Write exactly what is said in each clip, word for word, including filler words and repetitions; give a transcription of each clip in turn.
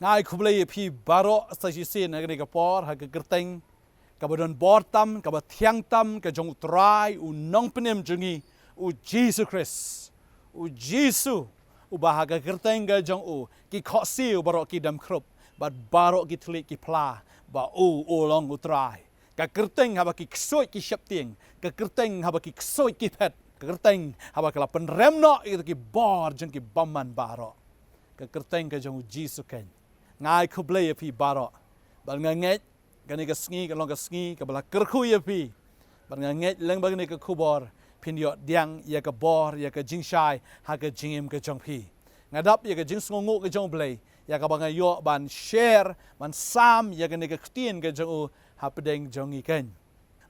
Nga ai khublei ïa phi baroh sa shisien ha kane ka por, ha ka kyrteng kaba don bor tam, kaba thiang tam, ka jong U Trai, U Nongpynim jong ngi, U Jisu Khrist. U Jisu, uba ha ka kyrteng ka jong u, ki khohsiew baroh ki dam khrup, bad baroh ki thylliej ki phla, ba u, u long U Trai. Ka kyrteng haba ki ksuid ki sheptieng, ka kyrteng haba ki ksuid ki phet, ka kyrteng haba ka la pynrem noh ïa kita ki bor jong ki bymman baroh. Ka kyrteng ka jong U Jisu keiñ. Nga ai khublei ïa phi baroh. Bad nga ngeit kane ka sngi ka long ka sngi kaba la kyrkhu ïa phi. Bad nga ngeit lem ba kane ka khubor phin ïoh pdiang ïa ka bor, ïa ka jingshai ha ka jingim ka jong phi. Nga dap ïa ka jingsngewnguh ka jong U Blei, ïa kaba nga ïoh ban share, ban sam ïa kane ka ktien ka jong u hapdeng jong ngi keiñ.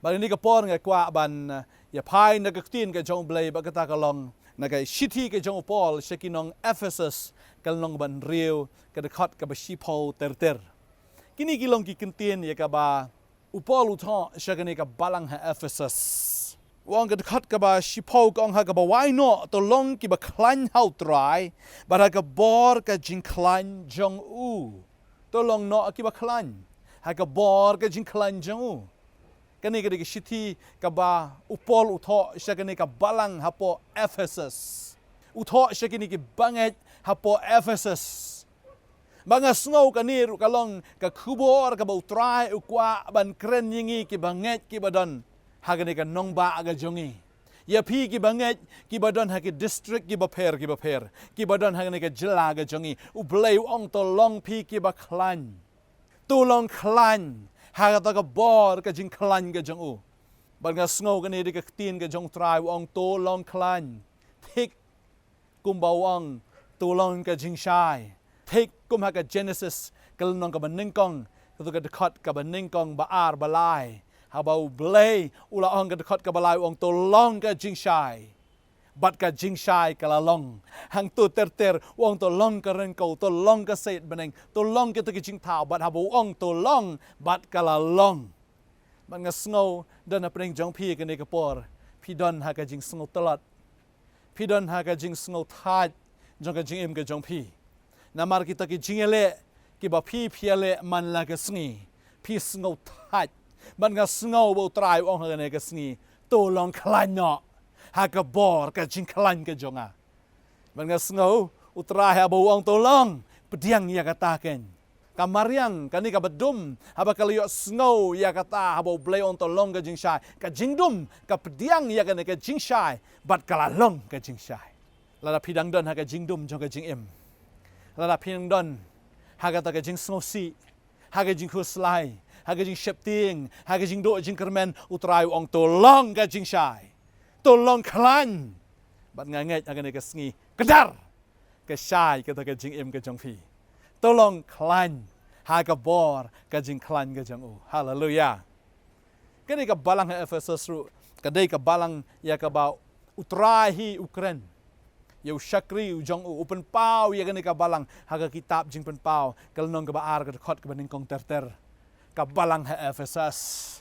Bad kane ka por nga kwah ban, eh, ïa phai na ka ktien ka jong U Blei, bad kata ka long na ka shithi ka jong u Paul sha ki nong Ephesus, ka lynnong ba hynriew, ka dkhot kaba shiphew ter ter. Kine ki long ki kyntien ïa kaba u Paul u thoh sha kane ka balang ha Ephesus. U ong, ka dkhot kaba shiphew ka ong, ha kaba wai noh to long kiba khlaiñ ha U Trai, bad ha ka bor ka jingkhlaiñ jong u. To long noh kiba khlaiñ ha ka bor ka jingkhlaiñ jong u. Kane ka dei ka shithi kaba u Paul u thoh sha kane ka balang hapoh Ephesus. U thoh sha kine ki bangeit hapoh Ephesus. Ba nga sngew kane ruh ka long ka khubor kaba U Trai u kwah ban kren ïa ngi ki bangeit kiba don ha kane ka nongbah ka jong ngi. Ïa phi ki bangeit kiba don ha ki district kiba pher kiba pher, kiba don ha kane ka jylla ka jong ngi, U Blei u ong to long phi kiba khlaiñ. To long khlaiñ ha kata ka bor ka jingkhlaiñ ka jong u. Bad nga sngew kane dei ka ktien ka jong U Trai, u ong to long khlaiñ. Thik kumba u ong to long ka jingshai. Thik kum ha ka Genesis ka lynnong kaba nyngkong, kato ka dkhot kaba nyngkong, ba ar, ba lai, haba U Blei u la ong, ka dkhot kaba lai, u ong to long ka jingshai. Bad ka jingshai ka la long. Hangto ter ter u ong to long ka ryngkew, to long ka sait bneng, to long kita ki jingthaw, bad haba u ong to long, bad ka la long. Bad nga sngew don hapdeng jong phi kane ka por, phi don ha ka jingsngew tlot, phi don ha ka jingsngew thait jong ka jingim ka jong phi. Namar kita ki jingïaleh kiba phi phi ïaleh man la ka sngi, phi sngew thait. Bad nga sngew ba U Trai u ong ha kane ka sngi, to long khlaiñ noh ha ka bor ka jingkhlaiñ ka jong nga. Bad nga sngew U Trai haba u ong to long, pdiang ïa kata keiñ. Ka mariang kane kaba dum, haba ka la ïohsngew ïa kata haba U Blei u ong to long ka jingshai, ka jingdum ka pdiang ïa kane ka jingshai, bad ka la long ka jingshai. Lada phi dang don ha ka jingdum jong ka jingim, lada phi dang don ha kata ka jingsngewsih, ha ka jingkhuslai, ha ka jingsheptieng, ha ka jingduh jingkyrmen, U Trai u ong to long ka jingshai, to long khlaiñ. Bad nga ngeit ha kane ka sngi, kdar ka shai kata ka jingim ka jong phi. To long khlaiñ ha ka bor ka jingkhlaiñ ka jong u. Haleluia. Kane ka balang ha Ephesus ruh ka dei ka balang ïa kaba U Trai hi u kren ïa u shakri u jong u, u pynpaw ïa kane ka balang ha ka kitab Jingpynpaw, ka lynnong kaba ar, ka dkhot kaba nyngkong ter ter. Ka balang ha Ephesus.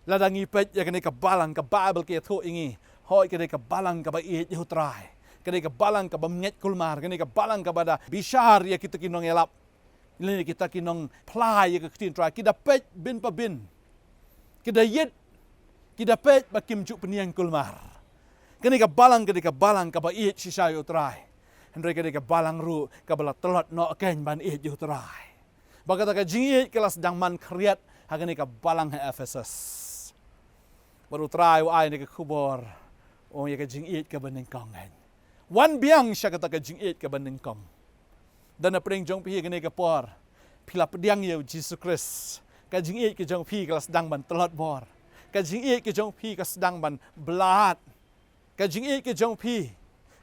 Lada ngi peit ïa kane ka balang, ka Baibl ka ïathuh ïa ngi, hooid, ka dei ka balang kaba ïeit ïa U Trai, ka dei ka balang kaba ngeit kulmar, ka dei ka balang kaba da bishar ïa kita ki nongïalap, lane kita ki nongphla ïa ka ktien Trai, ki da peit bin pa bin, ki da ïeit, ki da peit ba kim ju pynïeng kulmar. Kane ka balang ka dei ka balang kaba ïeit shisha ïa U Trai. Hynrei ka dei ka balang ruh kaba la tlot noh keiñ ban ïeit ïa U Trai. Ba kata ka jingïeit ka la sdang man khriat ha kane ka balang ha Ephesus. Bad U Trai u ai ïa ka khubor, u ong, ïa ka jingïeit kaba nyngkong keiñ. Wan biang sha kata ka jingïeit kaba nyngkong. Don hapdeng jong phi ha kane ka por, phi la pdiang ïa U Jisu Khrist, ka jingïeit ka jong phi ka la sdang ban tlot bor. Ka jingïeit ka jong phi ka sdang ban blad. Ka jingïeit ka jong phi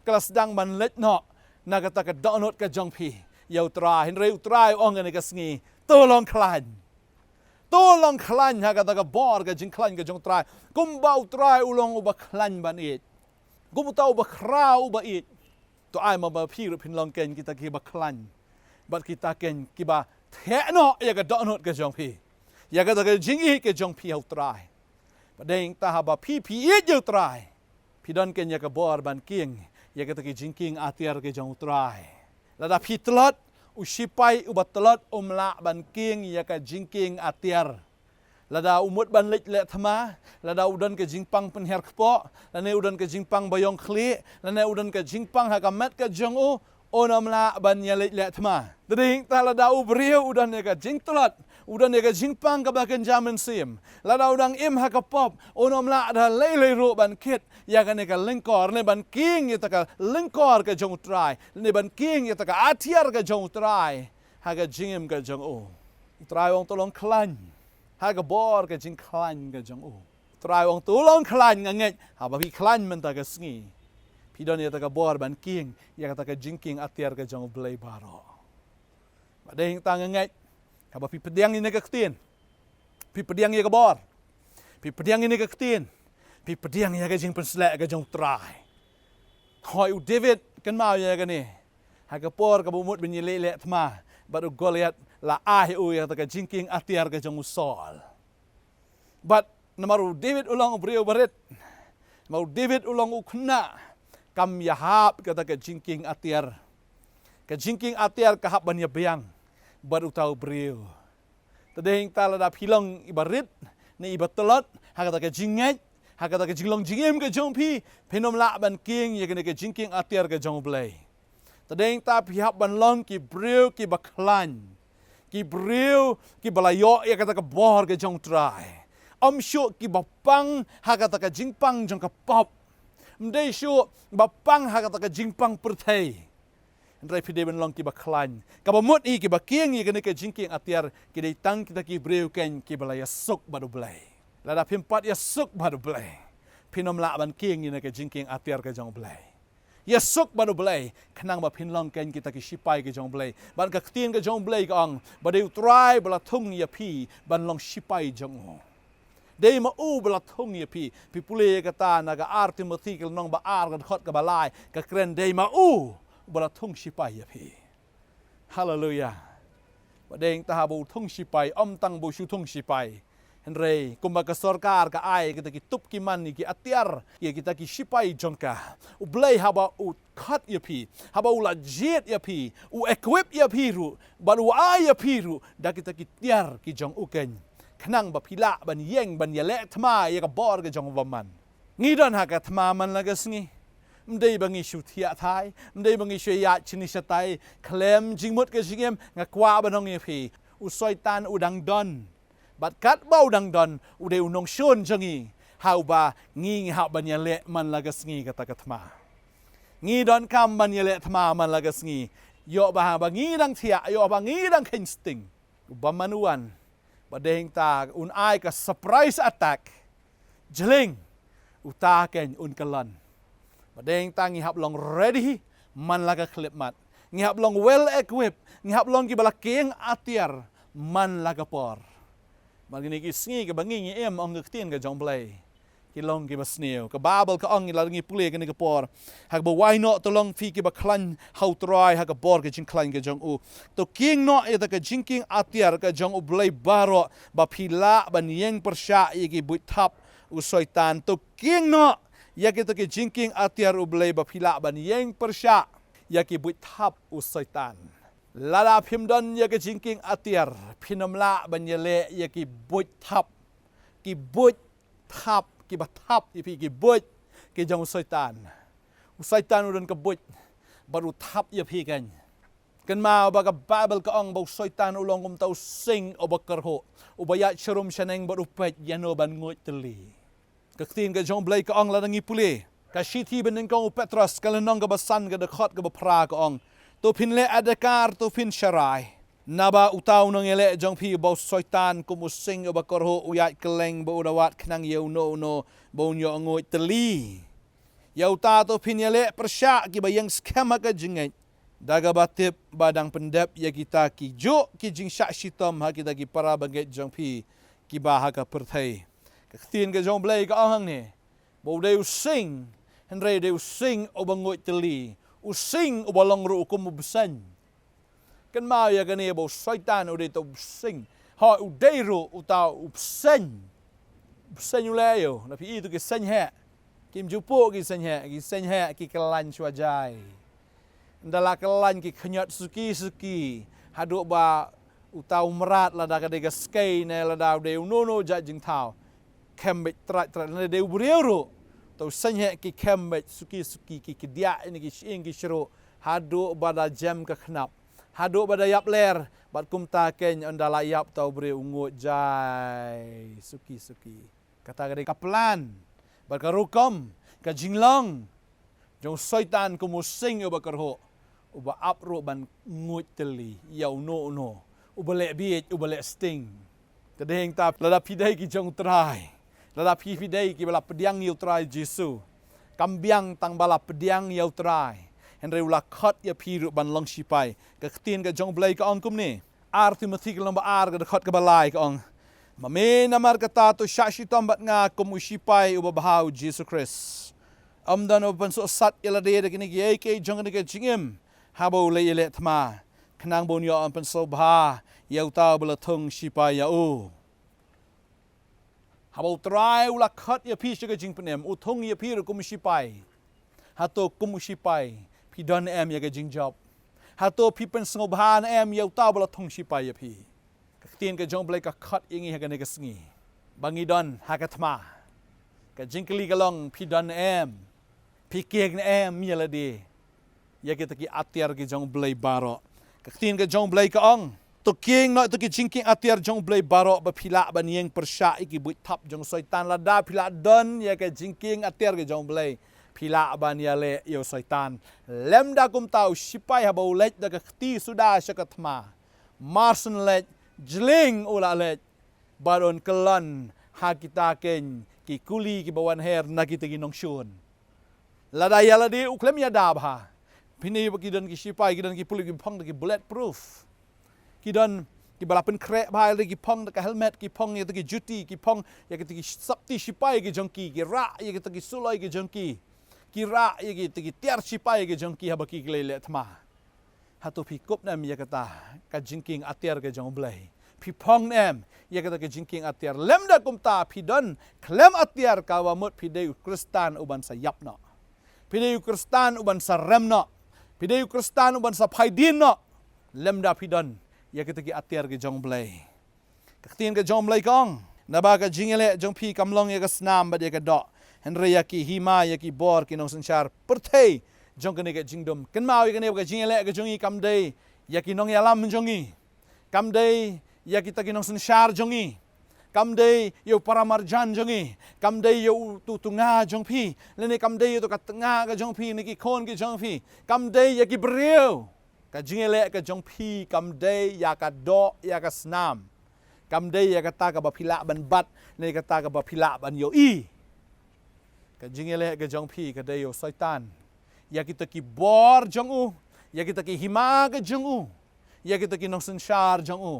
ka la sdang ban leit noh na kata ka dohnud ka jong phi ïa U Trai. Hynrei U Trai u ong ha kane ka sngi, to long khlaiñ. To long khlaiñ ha kata ka bor ka jingkhlaiñ ka jong U Trai. Kumba U Trai u long uba khlaiñ ban ïeit, kum uta uba khraw uba ïeit, to ai ma ba phi ruh phin long keiñ kita kiba khlaiñ, bad kita keiñ kiba theh noh ïa ka dohnud ka jong phi, ïa kata ka jingïeit ka jong phi ha U Trai. Bad dei ta haba phi phi ïeit ïa U Trai, phi don keiñ ïa ka bor ban kieng ïa kata ka jingkieng atiar ka jong U Trai. Lada phi tlot, u sipai uba tlot um lah ban kieng ïa ka jingkieng atiar. Lada u mut ban leit leh thma, lada u don ka jingpang pynhiar kpoh, lane u don ka jingpang ba ïong khlieh, lane u don ka jingpang ha ka met ka jong u, un ym lah ban ïaleit leh thma. Te dei ta lada u briew u don ïa ka jingtlot, u don ïa ka jingpang kaba kynja mynsiem, lada u dang im ha ka pop, un ym lah da lei lei ruh ban kit ïa kane ka lyngkor, ne ban kieng ïa ta ka lyngkor ka jong U Trai, ne ban kieng ïa ta ka atiar ka jong U Trai ha ka jingim ka jong u. U Trai u ong to long khlaiñ ha ka bor ka jingkhlaiñ ka jong u. U Trai u ong to long khlaiñ, nga ngeit haba phi khlaiñ mynta ka sngi, phi don ïa ta ka bor ban kieng ïa kata ka jingkieng atiar ka jong U Blei baroh. Bad dei ta nga ngeit haba phi pdiang ïa kane ka ktien, phi pdiang ïa ka bor, phi pdiang ïa kane ka ktien, phi pdiang ïa ka jingpynsleh ka jong U Trai. Hooid, u David, kynmaw ïa kane, ha ka por kaba u mut ban ïaleit leh thma bad u Goliath, la ai u ïa kata ka jingkieng atiar ka jong u Saul. Bad namar u David u long u briew barit, namar u David u long u khynnah, kam ïahap kata ka jingkieng atiar. Ka jingkieng atiar ka hap ban ïabiang bad uta u briew. Te dei ta lada phi long iba rit ne iba tlot ha kata ka jingngeit, ha kata ka jinglong jingim ka jong phi, phin ym lah ban kieng ïa kane ka jingkieng atiar ka jong U Blei. Te dei ta phi hap ban long ki briew kiba khlaiñ, ki briew kiba la ïoh ïa kata ka bor ka jong U Trai. Ym shuh kiba pang ha kata ka jingpang jong ka pop. Ym dei shuh ba pang ha kata ka jingpang pyrthei. Hynrei phi dei ban long kiba khlaiñ. Kaba mut ïa kiba kieng ïa kane ka jingkieng atiar ki dei tang kita ki briew keiñ kiba la ïasuk bad U Blei. Lada phim pat ïasuk bad U Blei, phin ym lah ban kieng ïa kane ka jingkieng atiar ka jong U Blei. Ïasuk bad U Blei khnang ba phin long keiñ kita ki sipai ka jong U Blei. Bad ka ktien ka jong U Blei ka ong ba dei U Trai ba la thung ïa phi ban long sipai jong u. Dei ma u ba la thung ïa phi. Phi pule ïa kata na ka ar Timothi ka lynnong ba ar ka dkhot kaba lai, ka kren dei ma u ba la thung sipai ïa phi. Haleluia. Ba dei ta haba u thung sipai, ym tang ba u shu thung sipai, hynrei kumba ka sorkar ka ai kita ki tup ki man ïa ki atiar ïa kita ki sipai jong ka. U Blei haba u khot ïa phi, haba u la jied ïa phi, u equip ïa phi ruh, bad u ai ïa phi ruh da kita ki tiar ki jong u keiñ, khnang ba phi lah ban ïeng ban ïaleh thma ïa ka bor ka jong u bymman. Ngi don ha ka thma man la ka sngi. Ym dei ba ngi shu thiah thai, ym dei ba ngi shu ïaid shane shatai khlem jingmut ka jingim. Nga kwah ban ong ïa phi, u Soitan u dang don. Bad katba u dang don, u dei u nongshun jong ngi, ha uba ngi, ngi hap ban ïaleh man la ka sngi kata ka thma. Ngi donkam ban ïaleh thma man la ka sngi. Ïoh ba haba ngi dang thiah, ïoh ba ngi dang kheiñ sting, u bymman u wan. Ba dei ta un ai ka surprise attack. Jleng, uta keiñ un kyllon. Ba dei ta ngi hap long ready man la ka khyllipmat. Ngi hap long well equipped, ngi hap long kiba la kieng atiar man la ka por. Bad kine ki sngi kiba ngi, ngi im, ong ka ktien ka jong U Blei, ki long kiba sniew. Ka Baibl ka ong, lada ngi pule kane ka por, ha kaba wai noh, to long phi kiba khlaiñ ha U Trai ha ka bor ka jingkhlaiñ ka jong u. To kieng noh ïa ta ka jingkieng atiar ka jong U Blei baroh, ba phi lah ban ïeng pyrshah ïa ki buit thap u Soitan. To kieng noh ïa kita ki jingkieng atiar U Blei ba phi lah ban ïeng pyrshah ïa ki buit thap u Soitan. Lada phim don ïa ki jingkieng atiar, phin ym lah ban ïaleh ïa ki buit thap, ki buit thap, kiba thap ïa phi, ki buit ki jong u Soitan. U Soitan u don ka buit bad u thap ïa phi keiñ. Kynmaw ba ka Baibl ka ong ba u Soitan u long kumta u sing uba kyrhuh, uba ïaid sharum shaneng bad u peit ïano ban nguid tylli. Ka ktien ka jong U Blei ka ong, lada ngi pule ka shithi ba nyngkong u Petros, ka lynnong kaba san, ka dkhot kaba phra, ka ong: To phin leh adkar, to phin sharai, naba uta u nongïaleh jong phi ba u Soitan, kum u sing uba kyrhuh, u ïaid kylleng ba u da wad khnang ïa uno uno ba un ïoh nguid tylli. Ïa uta to phin ïaleh pyrshah kiba ïeng skhem ha ka jingngeit, da kaba tip ba dang pyndep ïa kita kijuh ki jingshah shitom ha kita ki para bangeit jong phi kiba ha ka pyrthei. Ka ktien ka jong U Blei ka ong hangne ba u dei u sing, hynrei u dei u sing uba nguid tylli, u sing uba long ruh kum u bseiñ. Kynmaw ïa kane ba u Soitan u dei uta u bseiñ. Hooid, u dei ruh uta u bseiñ. U bseiñ u leh aïu? Lada phi i tu ki seiñ heh, Kim ju phuh ki seng heh, ki seng heh ki kyllain shuwa jai. Ynda la kyllain ki khñiot suki suki, haduh ba uta u mrad, lada ka dei ka skei ne lada u dei uno uno jait jingthaw, khem beit trai trai, lada dei u briew ruh, uta u seng heh ki khem beit suki suki, ki kdiah ïa kine ki shyieng ki shruh, haduh ba da jem ka khnap, haduh ba da ïap ler, bad kumta keiñ ynda la ïap uta u briew u nguid jai suki suki. Kata ka dei ka plan bad ka rukom, ka jinglong jong u Soitan kum u sing uba kyrhuh, uba ap ruh ban nguid tylli ïa uno uno uba leh bieit, uba leh sting. Te dei hangta, lada phi dei ki jong u Trai, lada phi, phi dei kiba la pdiang ïa u Trai Jisu, kam biang tang ba la pdiang ïa u Trai, hynrei u la khot ïa phi ruh ban long sipai. Ka ktien ka jong u Blei ka ong kumne, Ar Timothi ka lynnong ba ar, ka dkhot kaba lai, ka ong: Ma me namar kata to shah shitom bad nga kum u sipai uba bha u Jisu Khrist. Ym don uba pynsuhsat ïa lade da kine kiei kiei jong kane ka jingim haba u leit ïaleh thma, khnang ba un ïoh ban pynsngewbha ïa uta uba la thung sipai ïa u. Haba u Trai u la khot ïa phi sha ka jingpynim, u thung ïa phi ruh kum u sipai. Hato kum u sipai phi don em ïa ka jingjop? Hato phi pynsngewbha em ïa uta uba la thung sipai ïa phi? Ka ktien ka jong u Blei ka khot ïa ngi ha kane ka sngi ba ngi don ha ka thma. Ka jingkylli ka long, phi don em? Phi kieng em ïa lade ïa kita ki atiar ki jong u Blei baroh? Ka ktien ka jong u Blei ka ong, to kieng noh ïa kita ki jingkieng atiar jong u Blei baroh ba phi lah ban ïeng pyrshah ïa ki buit thap jong u Soitan. Lada phi lah don ïa ka jingkieng atiar ki jong u Blei, phi lah ban ïaleh ïa u Soitan. Lymda kumta, u sipai haba u leit da ka kti suda sha ka thma, mar shen leit, jylliew u la leit, bad un kyllon ha kita keiñ ki kuli kiba wan her na kita ki nongshun. Lada ïa lade u khlem ïada bha, phin ïohi ba ki don ki sipai, ki don ki pulit kiba phong da ki bulletproof. Ki don kiba la pynkhreh bha, ïa lade ki phong da ka helmet, ki phong ïa kita ki juti, ki phong ïa kita ki sopti sipai ki jong ki, ki rah ïa kita ki suloi ki jong ki, ki rah ïa kita ki tiar sipai ki jong ki haba ki leit leh thma. Hato phi kup ne em ïa kata ka jingkieng atiar ka jong u Blei? Phi phong ne em ïa kata ka jingkieng atiar? Lymda kumta, phi don khlem atiar, kaba mut phi dei u Khristan uban sa ïap noh, phi dei u Khristan uban sa rem noh, phi dei u Khristan uban sa phai dien noh, lymda phi don ïa kita ki atiar ka jong u Blei. Ka ktien ka jong u Blei ka ong, naba ka jingïaleh jong phi kam long ïa ka snam bad ïa ka doh, hynrei ïa ki hima, ïa ki bor ki nongsynshar pyrthei jong kane ka jingdum. Kynmaw ïa kane, ba ka jingïaleh ka jong ngi kam dei ïa ki nongïalam jong ngi, kam dei ïa kita ki nongsynshar jong ngi, kam dei ïa u paramarjan jong ngi, kam dei ïa utu u nga jong phi, lane kam dei ïa utu ka tnga ka jong phi, ne ki khun ki jong phi, kam dei ïa ki briew. Ka jingïaleh ka jong phi kam dei ïa ka doh, ïa ka snam. Kam dei ïa kata kaba phi lah ban bat, ne kata kaba phi lah ban ïohi. Ka jingïaleh ka jong phi ka dei ïa u Soitan, ïa kita ki bor jong u, ïa kita ki hima ka jong u, ïa kita ki nongsynshar jong u.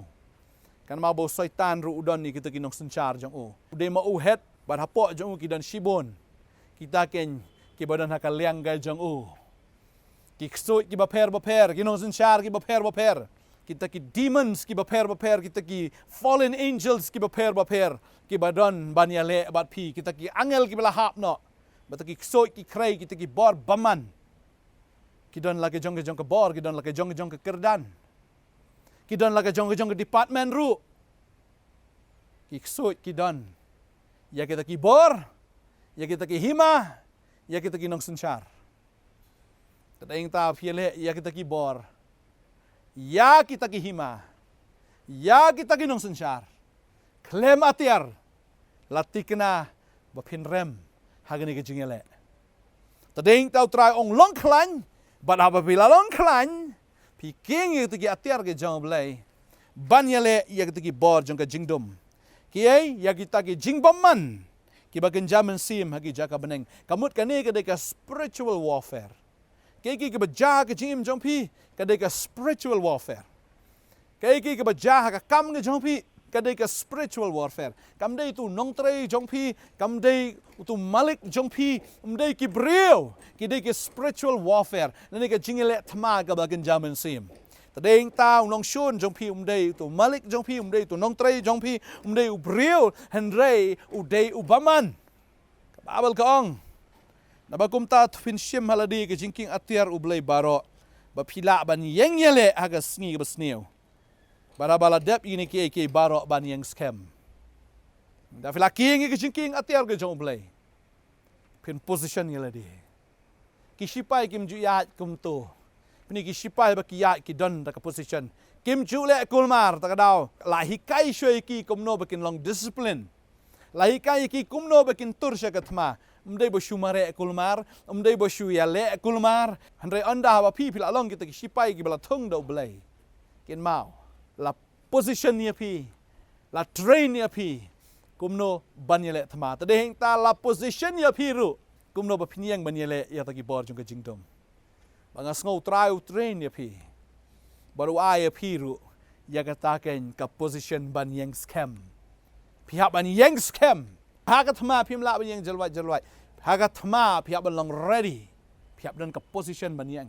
Kynmaw ba u Soitan ruh u don ïa kita ki nongsynshar jong u. U dei ma u head, bad hapoh jong u ki don shibun kita keiñ kiba don ha ka liang ka jong u. Ki ksuid kiba pher bapher, ki nongsynshar kiba pher bapher, kita ki demons kiba pher bapher, kita ki fallen angels kiba pher bapher, kiba don ban ïaleh bad phi, kita ki angel kiba la hap noh, bad kita ki ksuid ki khrei, kita ki bor bymman. Ki don la ka jong ka jong ka bor, ki don la ka jong ka jong ka kyrdan, ki don la ka jong ka jong ka department ruh. Ki ksuid ki don ïa kita ki bor, ïa kita ki hima, ïa kita ki nongsynshar. Te dei hangta, phi ïaleh ïa kita ki bor, ïa kita ki hima, ïa kita ki nongsynshar khlem atiar, la thikna ba phin rem ha kane ka jingïaleh. Te dei hangta u Trai u ong, long khlaiñ, bad haba phi la long khlaiñ, phi kieng ïa kita ki atiar ki jong u Blei ban ïaleh ïa kita ki bor jong ka jingdum. Kiei? Ïa kita ki jingbymman kiba kynja mynsiem ha ki jaka bneng. Ka mut kane ka dei ka spiritual warfare. Kiei kiei kiba jia ha ka jingim jong phi, ka dei ka spiritual warfare. Kiei kiei kiba jia ha ka kam ka jong phi, ka dei ka spiritual warfare. Kam dei utu u nongtrei jong phi, kam dei utu u malik jong phi, ym dei ki briew, ki dei ki spiritual warfare, lane ka jingïaleh thma kaba kynja mynsiem. Te dei hangta u nongshun jong phi um dei utu u malik jong phi, um dei utu u nongtrei jong phi, um dei u briew, hynrei u dei u bymman. Ka Baibl ka ong, Naba kumta to phin shim ha lade ka jingkieng atiar U Blei baroh, ba phi lah ban ïeng ïaleh ha ka sngi kaba sniew. Bad haba la dep ïa kine kiei kiei baroh ban ïeng skhem. Nda phi la kieng ïa ka jingkieng atiar ka jong U Blei, phin position ïa lade. Ki shipai kim ju ïaid kumto. Phi ne ki shipai ba ki ïaid ki don da ka position. Kim ju leh kulmar, ta ka daw la hikai shuwa ïa ki kumno ba kin long discipline. La hikai ïa ki kumno ba kin tur sha ka thma. Ym dei ba shu mareh kulmar, ym dei ba shu ïaleh kulmar. Hynrei ynda haba phi phi la long kita ki shipai kiba la thung da U Blei, kynmaw, la position ïa phi, la train ïa phi kumno ban ïaleh thma. Te dei hangta la position ïa phi ruh kumno ba phin ïeng ban ïaleh ïa kita ki bor jong ka jingdum. Ba nga sngew U Trai u train ïa phi, bad u ai ïa phi ruh ïa kata ka, ka position ban ïeng skhem. Phi hap ban ïeng skhem. Ha ka thma phim lah ban ïeng jyrwat jyrwat. Ha ka thma phi hap ban long ready. Phi hap don ka position ban ïeng.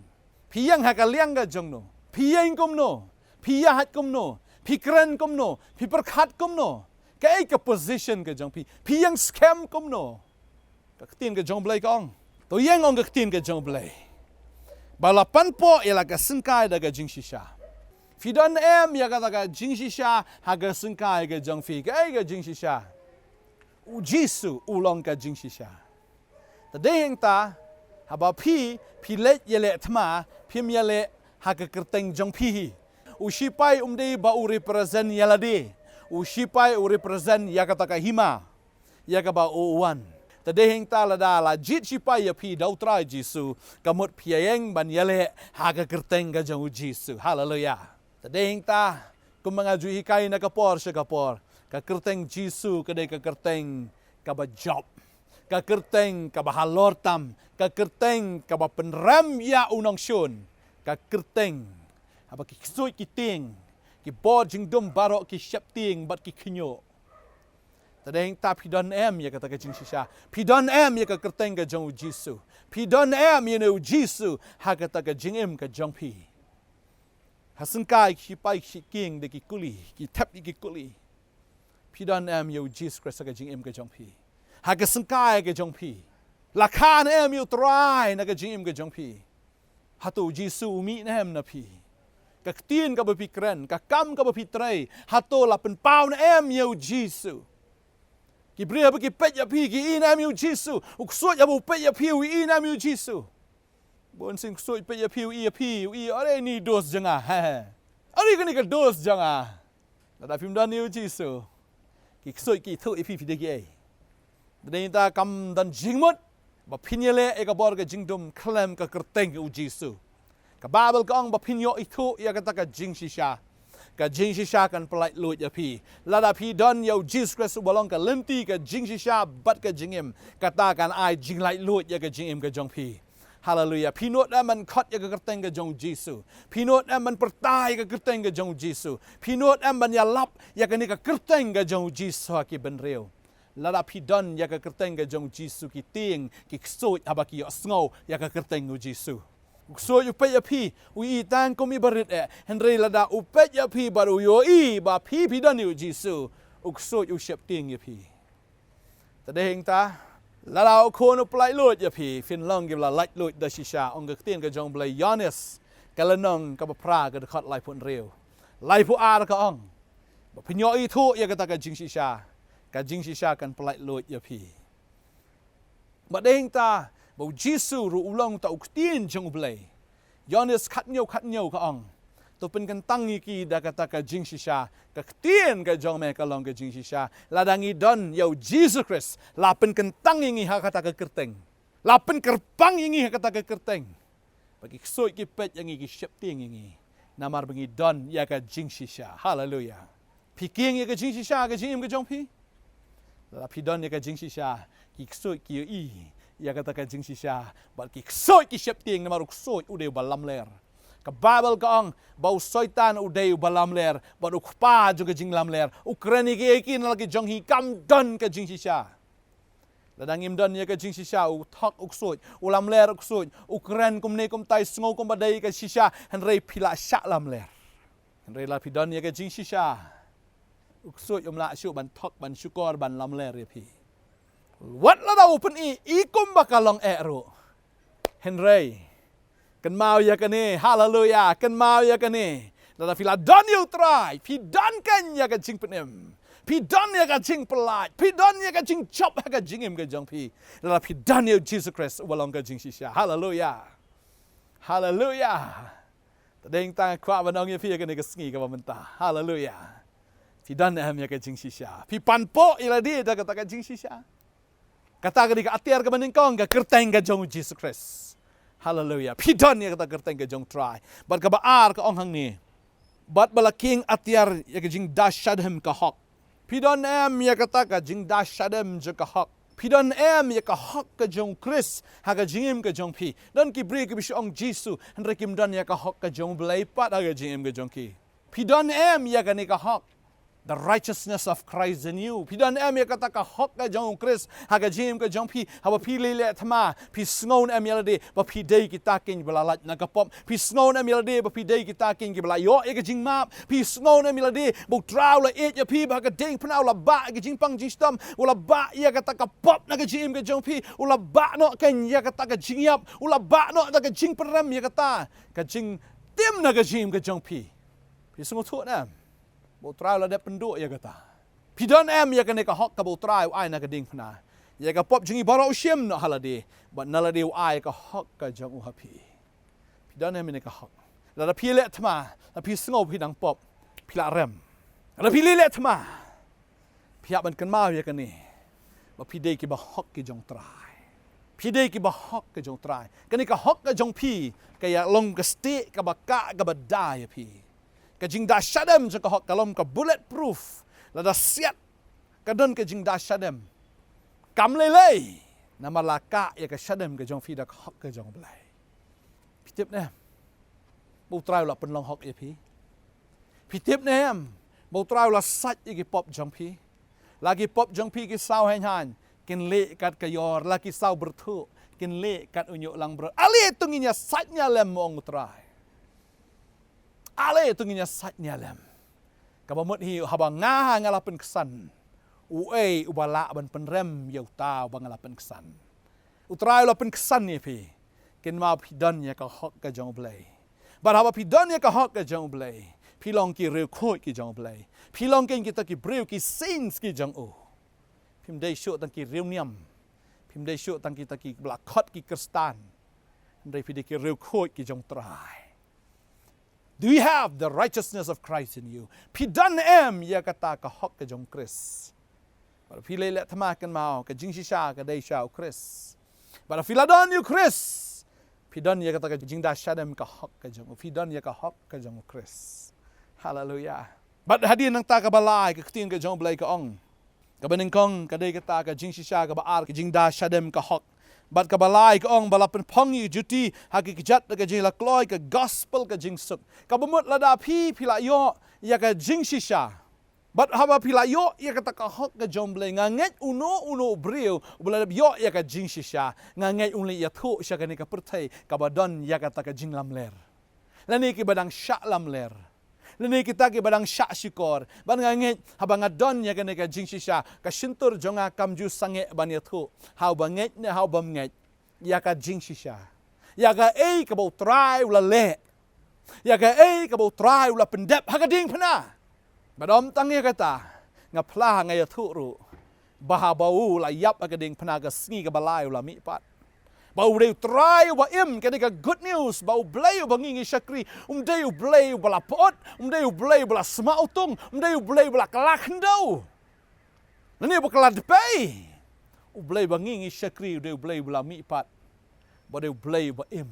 Phi ïeng ha ka liang ka jong no? Phi ïeng kumno? Phi ïaid kumno? Phi kren kumno? Phi pyrkhat kumno? Kaei ka position ka jong phi? Phi ïeng skhem kumno? Ka ktien ka jong U Blei ka ong, to ïeng, ong ka ktien ka jong U Blei, ba la pynpoh ïa la ka syngkai da ka jingshisha. Phi don em ïa kata ka jingshisha ha ka syngkai ka jong phi? Kaei ka jingshisha? U Jisu u long ka jingshisha. Te dei hangta, haba phi phi leit ïaleh thma, phim ïaleh ha ka kyrteng jong phi hi. U shipai um dei ba u represent ïa lade. U shipai u represent ïa kata ka hima ïa kaba u wan. Te dei hangta, lada la jied shipai ïa phi da U Trai Jisu, ka mut phi ïeng ban ïaleh ha ka kyrteng ka jong U Jisu. Haleluia. Te dei hangta, kumba nga ju hikai na ka por sha ka por, ka kyrteng Jisu ka dei ka kyrteng kaba jop, ka kyrteng kaba halor tam, ka kyrteng kaba pynrem ïa u nongshun, ka kyrteng haba ki ksuid ki tieng, ki bor jingdum baroh ki sheptieng bad ki khynñiuh. Te dei hangta, phi don em ïa kata ka jingshisha? Phi don em ïa ka kyrteng ka jong U Jisu? Phi don em ïa une U Jisu ha kata ka jingim ka jong phi? Ha syngkai ki shipai ki kieng da ki kuli, ki thep da ki kuli. Phi don em ïa U Jisu Khrist ha ka jingim ka jong phi, ha ka syngkai ka jong phi? La khan em ïa U Trai na ka jingim ka jong phi? Hato U Jisu u mih ne em na phi? Ka ktien kaba phi kren, ka kam kaba phi trei, hato la pynpaw ne em ïa U Jisu? Ki briew haba ki peit ïa phi ki ïohi ne em ïa U Jisu? U ksuid haba u peit ïa phi u ïohi ne em ïa U Jisu? Bun sien u ksuid peit ïa phi u ïohi ïa phi, u ïohi, are ni dos jong nga, he he. Are kane ka dos jong nga. Lada phim don ïa U Jisu, ki ksuid ki ithuh ïa phi phi dei kiei. Te dei hangta, kam don jingmut ba phin ïaleh ïa ka bor ka jingdum khlem ka kyrteng U Jisu. Ka Baibl ka ong ba phin ïoh ithuh ïa kata ka jingshisha, ka jingshisha kan pyllait luid ïa phi. Lada phi don ïa U Jisu Khrist uba long ka lynti ka jingshisha bad ka jingim, kata kan ai jinglait luid ïa ka jingim ka jong phi. Haleluia. Phi nud em ban khot ïa ka kyrteng ka jong U Jisu? Phi nud em ban pyrta ïa ka kyrteng ka jong U Jisu? Phi nud em ban ïalap ïa kane ka kyrteng ka jong U Jisu ha ki bynriew? Lada phi don ïa ka kyrteng ka jong U Jisu, ki tieng ki ksuid haba ki ïohsngew ïa ka kyrteng U Jisu. U ksuid u peit ïa phi, u ïohi tang kum i barit eh, hynrei lada u peit ïa phi bad u ïohi ba phi phi don ïa U Jisu, u ksuid u sheptieng ïa phi. Te dei hangta, lada U Khun u pyllait luid ïa phi, phin long kiba la lait luid da shisha. Ong ka ktien ka jong U Blei, Ïoannis ka lynnong kaba phra ka dkhot laiphew hynriew, laiphew ar ka ong ba phin ïoh ithuh ïa kata ka jingshisha, ka jingshisha kan pyllait luid ïa phi. Ba dei hangta ba U Jisu ruh u long uta u ktien jong U Blei. Ïoannis khathynñiew khathynñiew ka ong, to pynkyntang ïa ki da kata ka jingshisha. Ka ktien ka jong me ka long ka jingshisha. Lada ngi don ïa U Jisu Khrist, la pynkyntang ïa ngi ha kata ka kyrteng, la pynkyrpang ïa ngi ha kata ka kyrteng, ba ki ksuid ki peit ïa ngi, ki sheptieng ïa ngi, namar ba ngi don ïa ka jingshisha. Haleluia. Phi kieng ïa ka jingshisha ha ka jingim ka jong phi? Lada phi don ïa ka jingshisha, ki ksuid ki ïohi ïa kata ka jingshisha bad ki ksuid ki sheptieng, namar u ksuid u dei uba lamler. Ka Baibl ka ong ba u Soitan u dei uba lamler, bad u kpa jong ka jinglamler. U kren ïa kiei kiei na la ki jong ngi, kam don ka jingshisha. Lada ngim don ïa ka jingshisha, u thok u ksuid, u lamler u ksuid, u kren kumne kumtai, sngew kumba dei ka shisha, hynrei phi la shah lamler. Hynrei lada phi don ïa ka jingshisha, u ksuid um lah shuh ban thok, ban shukor, ban lamler ïa phi. Wat lada u pyni i kumba ka long eh ruh, Hynrei kynmaw ïa kane, haleluya, kynmaw ïa kane. Lada phi la don ïa U Trai, phi don kein ïa ka jingpynim. Phi don ïa ka jingpyllait, phi don ïa ka jingjop ha ka jingim ka jong phi. Lada phi don ïa U Jisu Khrist uba long ka jingshisha. Haleluya. Haleluya. Te dei tang kwah ban ong ïa phi ïa kane ka sngi kaba mynta. Haleluya. Phi don em ïa ka jingshisha? Phi pan pop ïa lade da kata ka jingshisha? Kata ka dei ka atiar kaba nyngkong, ka kyrteng ka jong U Jisu Khrist. Haleluya. Phi don ïa kata ka kyrteng ka jong U Trai? Bad kaba ar ka ong hangne: Bad ba la king atiar ïa ka jingda shadem ka hok. Phi don em ïa kata ka jingda shadem jong ka hok? Phi don em ïa ka hok ka jong U Khrist ha ka jingim ka jong phi? Don ki briew kiba shu ong Jisu, hynrei kim don ïa ka hok ka jong U Blei pat ha ka jingim ka jong ki. Phi don em ïa kane ka hok? The righteousness of Christ in you. Phi don em ïa kata ka hok ka jong U Khrist ha ka jingim ka jong phi? Haba phi leh leh thma, phi sngew em ïa lade ba phi dei kita kein ba la lait na ka pop? Phi sngew em ïa lade ba phi dei kita kein kiba la ïoh ïa ka jingmap? Phi sngew em ïa lade ba U Trai u la ïeit ïa phi, ba ha ka diengphna u la bah ïa ka jingpang jingshitom, u la bah ïa kata ka pop na ka jingim ka jong phi, u la bah noh kein ïa kata ka jingïap, u la bah noh da ka jingpyrem ïa kata ka jingtim na ka jingim ka jong phi? Phi sngewthuh em ba U Trai u la dep pynduh ïa kata? Phi don em ïa kane ka hok kaba U Trai u ai na ka diengphna? Ïa ka pop jong ngi baroh u shim noh ha lade, bad na lade u ai ka hok ka jong u ha phi. Phi don em ïa kane ka hok? Lada phi leh thma, lada phi sngew phi dang pop, phi la rem. Lada phi leh leh thma, phi hap ban kynmaw ïa kane, ba phi dei kiba hok ki jong U Trai. Phi dei kiba hok ki jong U Trai. Kane ka hok ka jong phi ka ïalong ka stieh kaba kah kaba da ïa phi. Ka jingda shadem jong ka hok ka long ka bulletproof. Lada siat ka don ka jingda shadem, kam lei lei, namar la kah ïa ka shadem ka jong phi da ka hok ka jong U Blei. Phi tip ne em ba U Trai u la pynlong hok ïa phi? Phi tip ne em ba U Trai u la sait ïa ki pop jong phi? La ki pop jong phi ki saw hynhaiñ, kin lieh kat ka ïor, la ki saw byrthuh, kin lieh kat u ñiuh langbrot. Ale to ngin ïa sait ïa lem, ong U Trai. Ale to ngin ïa sait ïa lem. Kaba mut hi, haba nga, nga la pynksan, uei uba lah ban pynrem ïa uta uba nga la pynksan? U Trai u la pynksan ïa phi. Kynmaw, phi don ïa ka hok ka jong U Blei. Bad haba phi don ïa ka hok ka jong U Blei, phi long ki riewkhuid ki jong U Blei. Phi long kein kita ki briew, ki saints ki jong u. Phim dei shuh tang ki riewniam. Phim dei shuh tang kita kiba la khot ki Khristan. Hynrei phi dei ki riewkhuid ki jong U Trai. Do you have the righteousness of Christ in you? Phi don em ïa kata ka hok ka jong U Khrist? Bad phi leh leh thma, kynmaw, ka jingshisha ka dei sha U Khrist. Bad phi la don ïa U Khrist, phi don ïa kata ka jingda shadem ka hok ka jong u. Phi don ïa ka hok ka jong U Khrist. Haleluya. Bad hadien nangta, kaba lai, ka ktien ka jong U Blei ka ong, kaba nyngkong ka dei kata ka jingshisha, kaba ar ka jingda shadem ka hok. Bad kaba lai ka ong, ba la pynphong ïa ka juti ha ki kjat da ka jingïalehkai ka gospel ka jingsuk. Kaba mut lada phi, phi la ïoh ïa ka jingshisha, bad haba phi la ïoh ïa kata ka hok ka jong U Blei, nga ngeit uno uno u briew uba la dep ïoh ïa ka jingshisha, nga ngeit un leit ïathuh sha kane ka pyrthei kaba don ïa kata ka jinglamler, lane kiba dang shah lamler, lane kita kiba dang shah shukor. Bad nga ngeit haba nga don ïa kane ka jingshisha, ka shyntur jong nga kam ju sangeh ban ïathuh ha uba ngeit ne ha u bym ngeit ïa ka jingshisha, ïa kaei kaba U Trai u la leh, ïa kaei kaba U Trai u la pyndep ha ka diengphna. Bad ym tang ïa kata, nga phla, nga ïathuh ruh ba haba u la ïap ha ka diengphna, ka sngi kaba lai u la mihpat. Ba u dei U Trai uba im, ka dei ka good news, ba U Blei uba ngi ngi shakri um dei U Blei uba la pyut, um dei U Blei uba la sma utung, um dei U Blei uba la kylla khyndew, lane uba kylla dpei. U Blei uba ngi ngi shakri u dei U Blei uba la mihpat, ba dei U Blei uba im,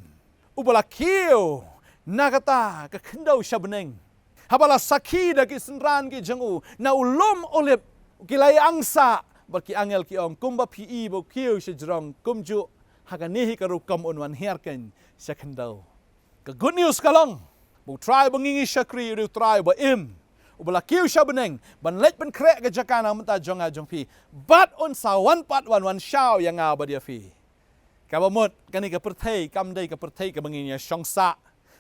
uba la kiew na kata ka khyndew sha bneng. Haba la sakhi da ki synran ki jong u na u lum Olib, ki la ïangsah, bad ki angel ki ong, kumba phi i ba u kiew sha jrong, kumjuh ha kane hi ka rukom un wan hiar kein sha khyndew. Ka good news ka long ba U Trai uba ngi ngi shakri u dei U Trai uba im, uba la kiew sha bneng ban leit pynkhreh ka jaka na ka bynta jong nga jong phi, bad un sa wan pat, wan wan shaw ïa nga bad ïa phi. Kaba mut, kane ka pyrthei kam dei ka pyrthei kaba ngin ïa shong sah.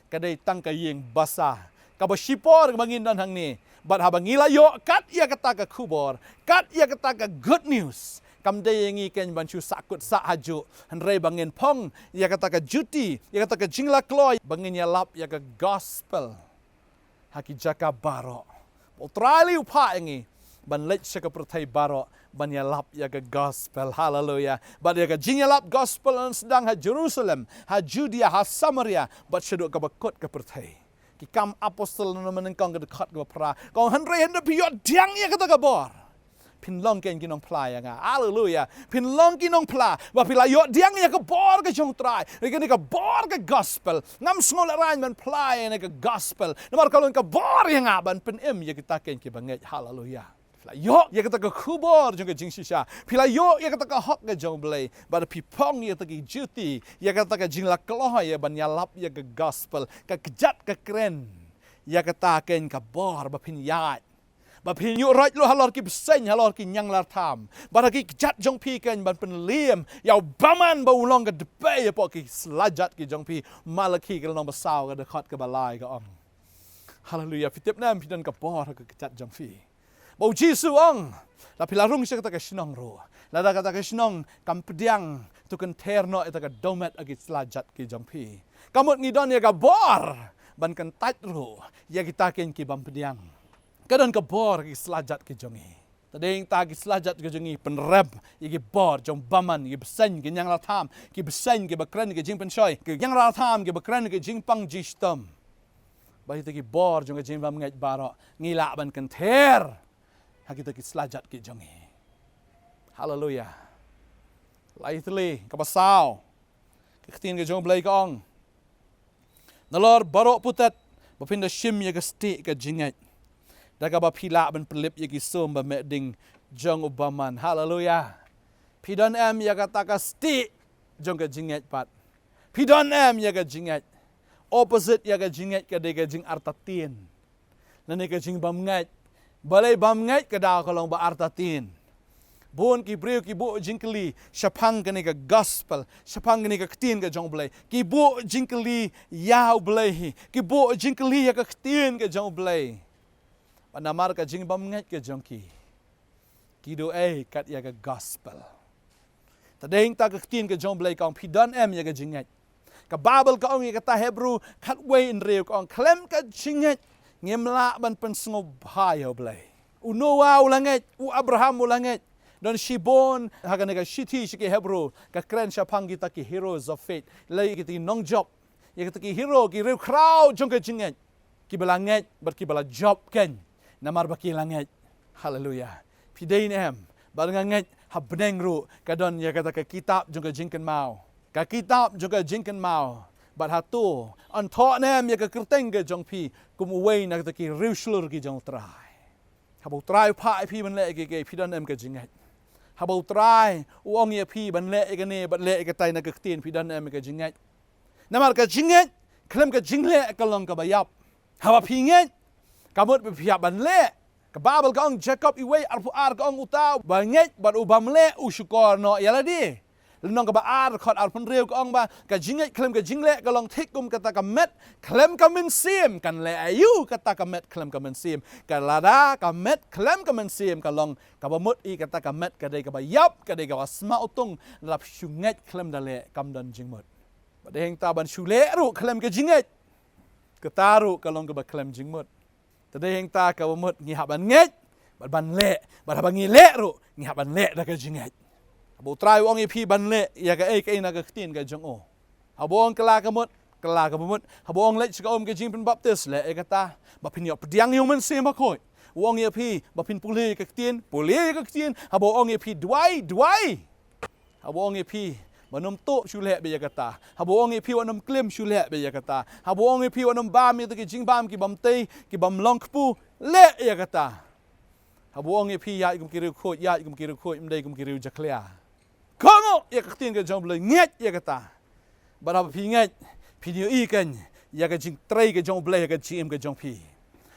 Ka dei tang ka ïing basa kaba shipor kaba ngin don hangne. Bad haba ngi la ïoh kat ïa kata ka khubor, kat ïa kata ka good news, Kam dei ïa ngi keiñ ban shu sahkut sah hajuh, hynrei ba ngin phong ïa kata ka juti, ïa kata ka jinglakloi ba ngin ïalap ïa ka gospel ha ki jaka baroh. Ba U Trai u phah ïa ngi ban leit sha ka pyrthei baroh ban ïalap ïa ka gospel. Haleluya. Bad ïa ka jingïalap gospel yn sdang ha Jerusalem, ha Judea, ha Samaria, bad shaduh kaba kut ka pyrthei. Ki Kam Apostol lynnong ba nyngkong, ka dkhot kaba phra, ka ong, hynrei hynda phi ïoh pdiang ïa kata ka bor, phin long keiñ ki nongphla ïa nga. Haleluya. Phin long ki nongphla ba phi la ïoh pdiang ïa ka bor ka jong U Trai, ïa kane ka bor ka gospel. Ngam sngew lah raiñ ban phla ïa kane ka gospel, namar ka long ka bor ïa nga ban pynim ïa kita keiñ kiba ngeit. Haleluya. Phi la ïoh ïa kata ka khubor jong ka jingshisha, phi la ïoh ïa kata ka hok ka jong U Blei, bad phi phong ïa kata ki juti, ïa kata ka jinglakloi ïa ban ïalap ïa ka gospel, ka kjat ka kren ïa kata keiñ ka bor ba phin ïaid, ba phin ïuh roit lut halor ki bseiñ, halor ki ñianglartham, bad ha ki kjat jong phi keiñ ban pynliem ïa u bymman ba u long ka dpei hapoh ki slajat ki jong phi. Malaki ka lynnong ba saw, ka dkhot kaba lai, ka ong, haleluya, phi tip ne em, phi don ka bor ha ka kjat jong phi. Ba U Jisu u ong, lada phi la rung sha kata ka shnong ruh, lada kata ka shnong kam pdiang, to kynther noh ïa kata ka dohmed ha ki slajat ki jong phi. Ka mut ngi don ïa ka bor ban kyntait ruh ïa kita keiñ ki bym pdiang. Ka don ka bor ha ki slajat ki jong ngi. Te dei hangta ki slajat ki jong ngi pynrem ïa ki bor jong bymman, ki bseiñ, ki ñianglartham, ki bseiñ kiba kren ki jingpynshoi, ki ñianglartham kiba kren ki jingpang jingshitom. Bad ïa kita ki bor jong ka jingbymngeit baroh ngi lah ban kynther ha kita ki slajat ki jong ngi. Haleluya. Lai tylli, kaba saw, ka ktien ka jong U Blei ka ong, nalor baroh putet ba phin da shim ïa ka stieh ka jingngeit, da kaba phi lah ban pynlip ïa ki sum ba meh ding jong u bymman. Haleluya. Phi don em ïa kata ka stieh jong ka jingngeit pat? Phi don em ïa ka jingngeit? Opposite ïa ka jingngeit ka dei ka jingartatien, lane ka jingbymngeit. Balei bymngeit ka daw ka long ba artatien? Bun ki briew ki buh jingkylli shaphang kane ka gospel, shaphang kane ka ktien ka jong U Blei. Ki buh jingkylli ïa U Blei hi, ki buh jingkylli ïa ka ktien ka jong U Blei. Bad namar ka jingbymngeit ka jong ki, ki duh ei kat ïa ka gospel. Te dei hangta ka ktien ka jong U Blei ka ong, phi don em ïa ka jingngeit? Ka Baibl ka ong ïa kata, Hebru khatwei hynriew, ka ong, khlem ka jingngeit ngim lah ban pynsngewbha ïa U Blei. U Noah u la ngeit, u Abraham u la ngeit. Don shibun ha kane ka shithi sha ki Hebru ka kren shaphang kita ki heroes of faith, lane kita ki nongjop, ïa kita ki hero, ki riewkhraw jong ka jingngeit, kiba la ngeit bad kiba la jop keiñ namar ba ki la ngeit. Haleluya. Phi dei ne em? Bad nga ngeit ha bneng ruh ka don ïa kata ka kitab jong ka jingkynmaw, ka kitab jong ka jingkynmaw. Bad hato yn thoh ne em ïa ka kyrteng ka jong phi kum uwei na kita ki riewshlur ki jong U Trai? Haba U Trai u phah ïa phi ban leh ïa kiei kiei, phi don em ka jingngeit? Haba U Trai u ong ïa phi ban leh ïa kane bad leh ïa katai na ka ktien, phi don em ka jingngeit? Namar ka jingngeit khlem ka jingleh ka long kaba ïap. Haba phi ngeit, ka mut ba phi hap ban leh. Ka Baibl ka ong, Jakob wei arphew ar ka ong, uta uba ngeit bad u bym leh u shukor noh ïa lade. Lynnong kaba ar, dkhot arphew hynriew ka ong ba ka jingngeit khlem ka jingleh ka long thik kum kata ka met khlem ka mynsiem. Kan leh aïu kata ka met khlem ka mynsiem? Ka lada ka met khlem ka mynsiem ka long kaba mut, ïa kata ka met ka dei kaba ïap, ka dei kaba sma utung. Lada phi shu ngeit khlem da leh, kam don jingmut. Bad dei hangta ban shu leh ruh khlem ka jingngeit, kata ruh ka long kaba khlem jingmut. Te dei hangta kaba mut ngi hap ban ngeit bad ban leh, bad haba ngi leh ruh ngi hap ban leh da ka jingngeit. Haba U Trai u ong ïa phi ban leh ïa kaei kaei na ka ktien ka jong u, haba u ong kylla ka mut, kylla kaba mut. Haba u ong leit sha ka um ka jingpynbaptis, leh ïa kata. Ba phin ïoh pdiang ïa U Mynsiem Bakhuid. U ong ïa phi ba phin pule ïa ka ktien, pule ïa ka ktien. Haba u ong ïa phi duwai, duwai. Haba u ong ïa phi ban ym tuh, shu leh beit ïa kata. Haba u ong ïa phi ban ym klim, shu leh beit ïa kata. Haba u ong ïa phi ban ym bam ïa kita ki jingbam ki bym tei, ki bym long kpu, leh ïa kata. Haba u ong ïa phi ïaid kum ki riewkhuid, ïaid kum ki riewkhuid, ym dei kum ki riewjakhlia. Kohnguh ïa ka ktien ka jong U Blei, ngeit ïa kata. Bad haba phi ngeit, phin ïohi keiñ ïa ka jingtrei ka jong U Blei ha ka jingim ka jong phi.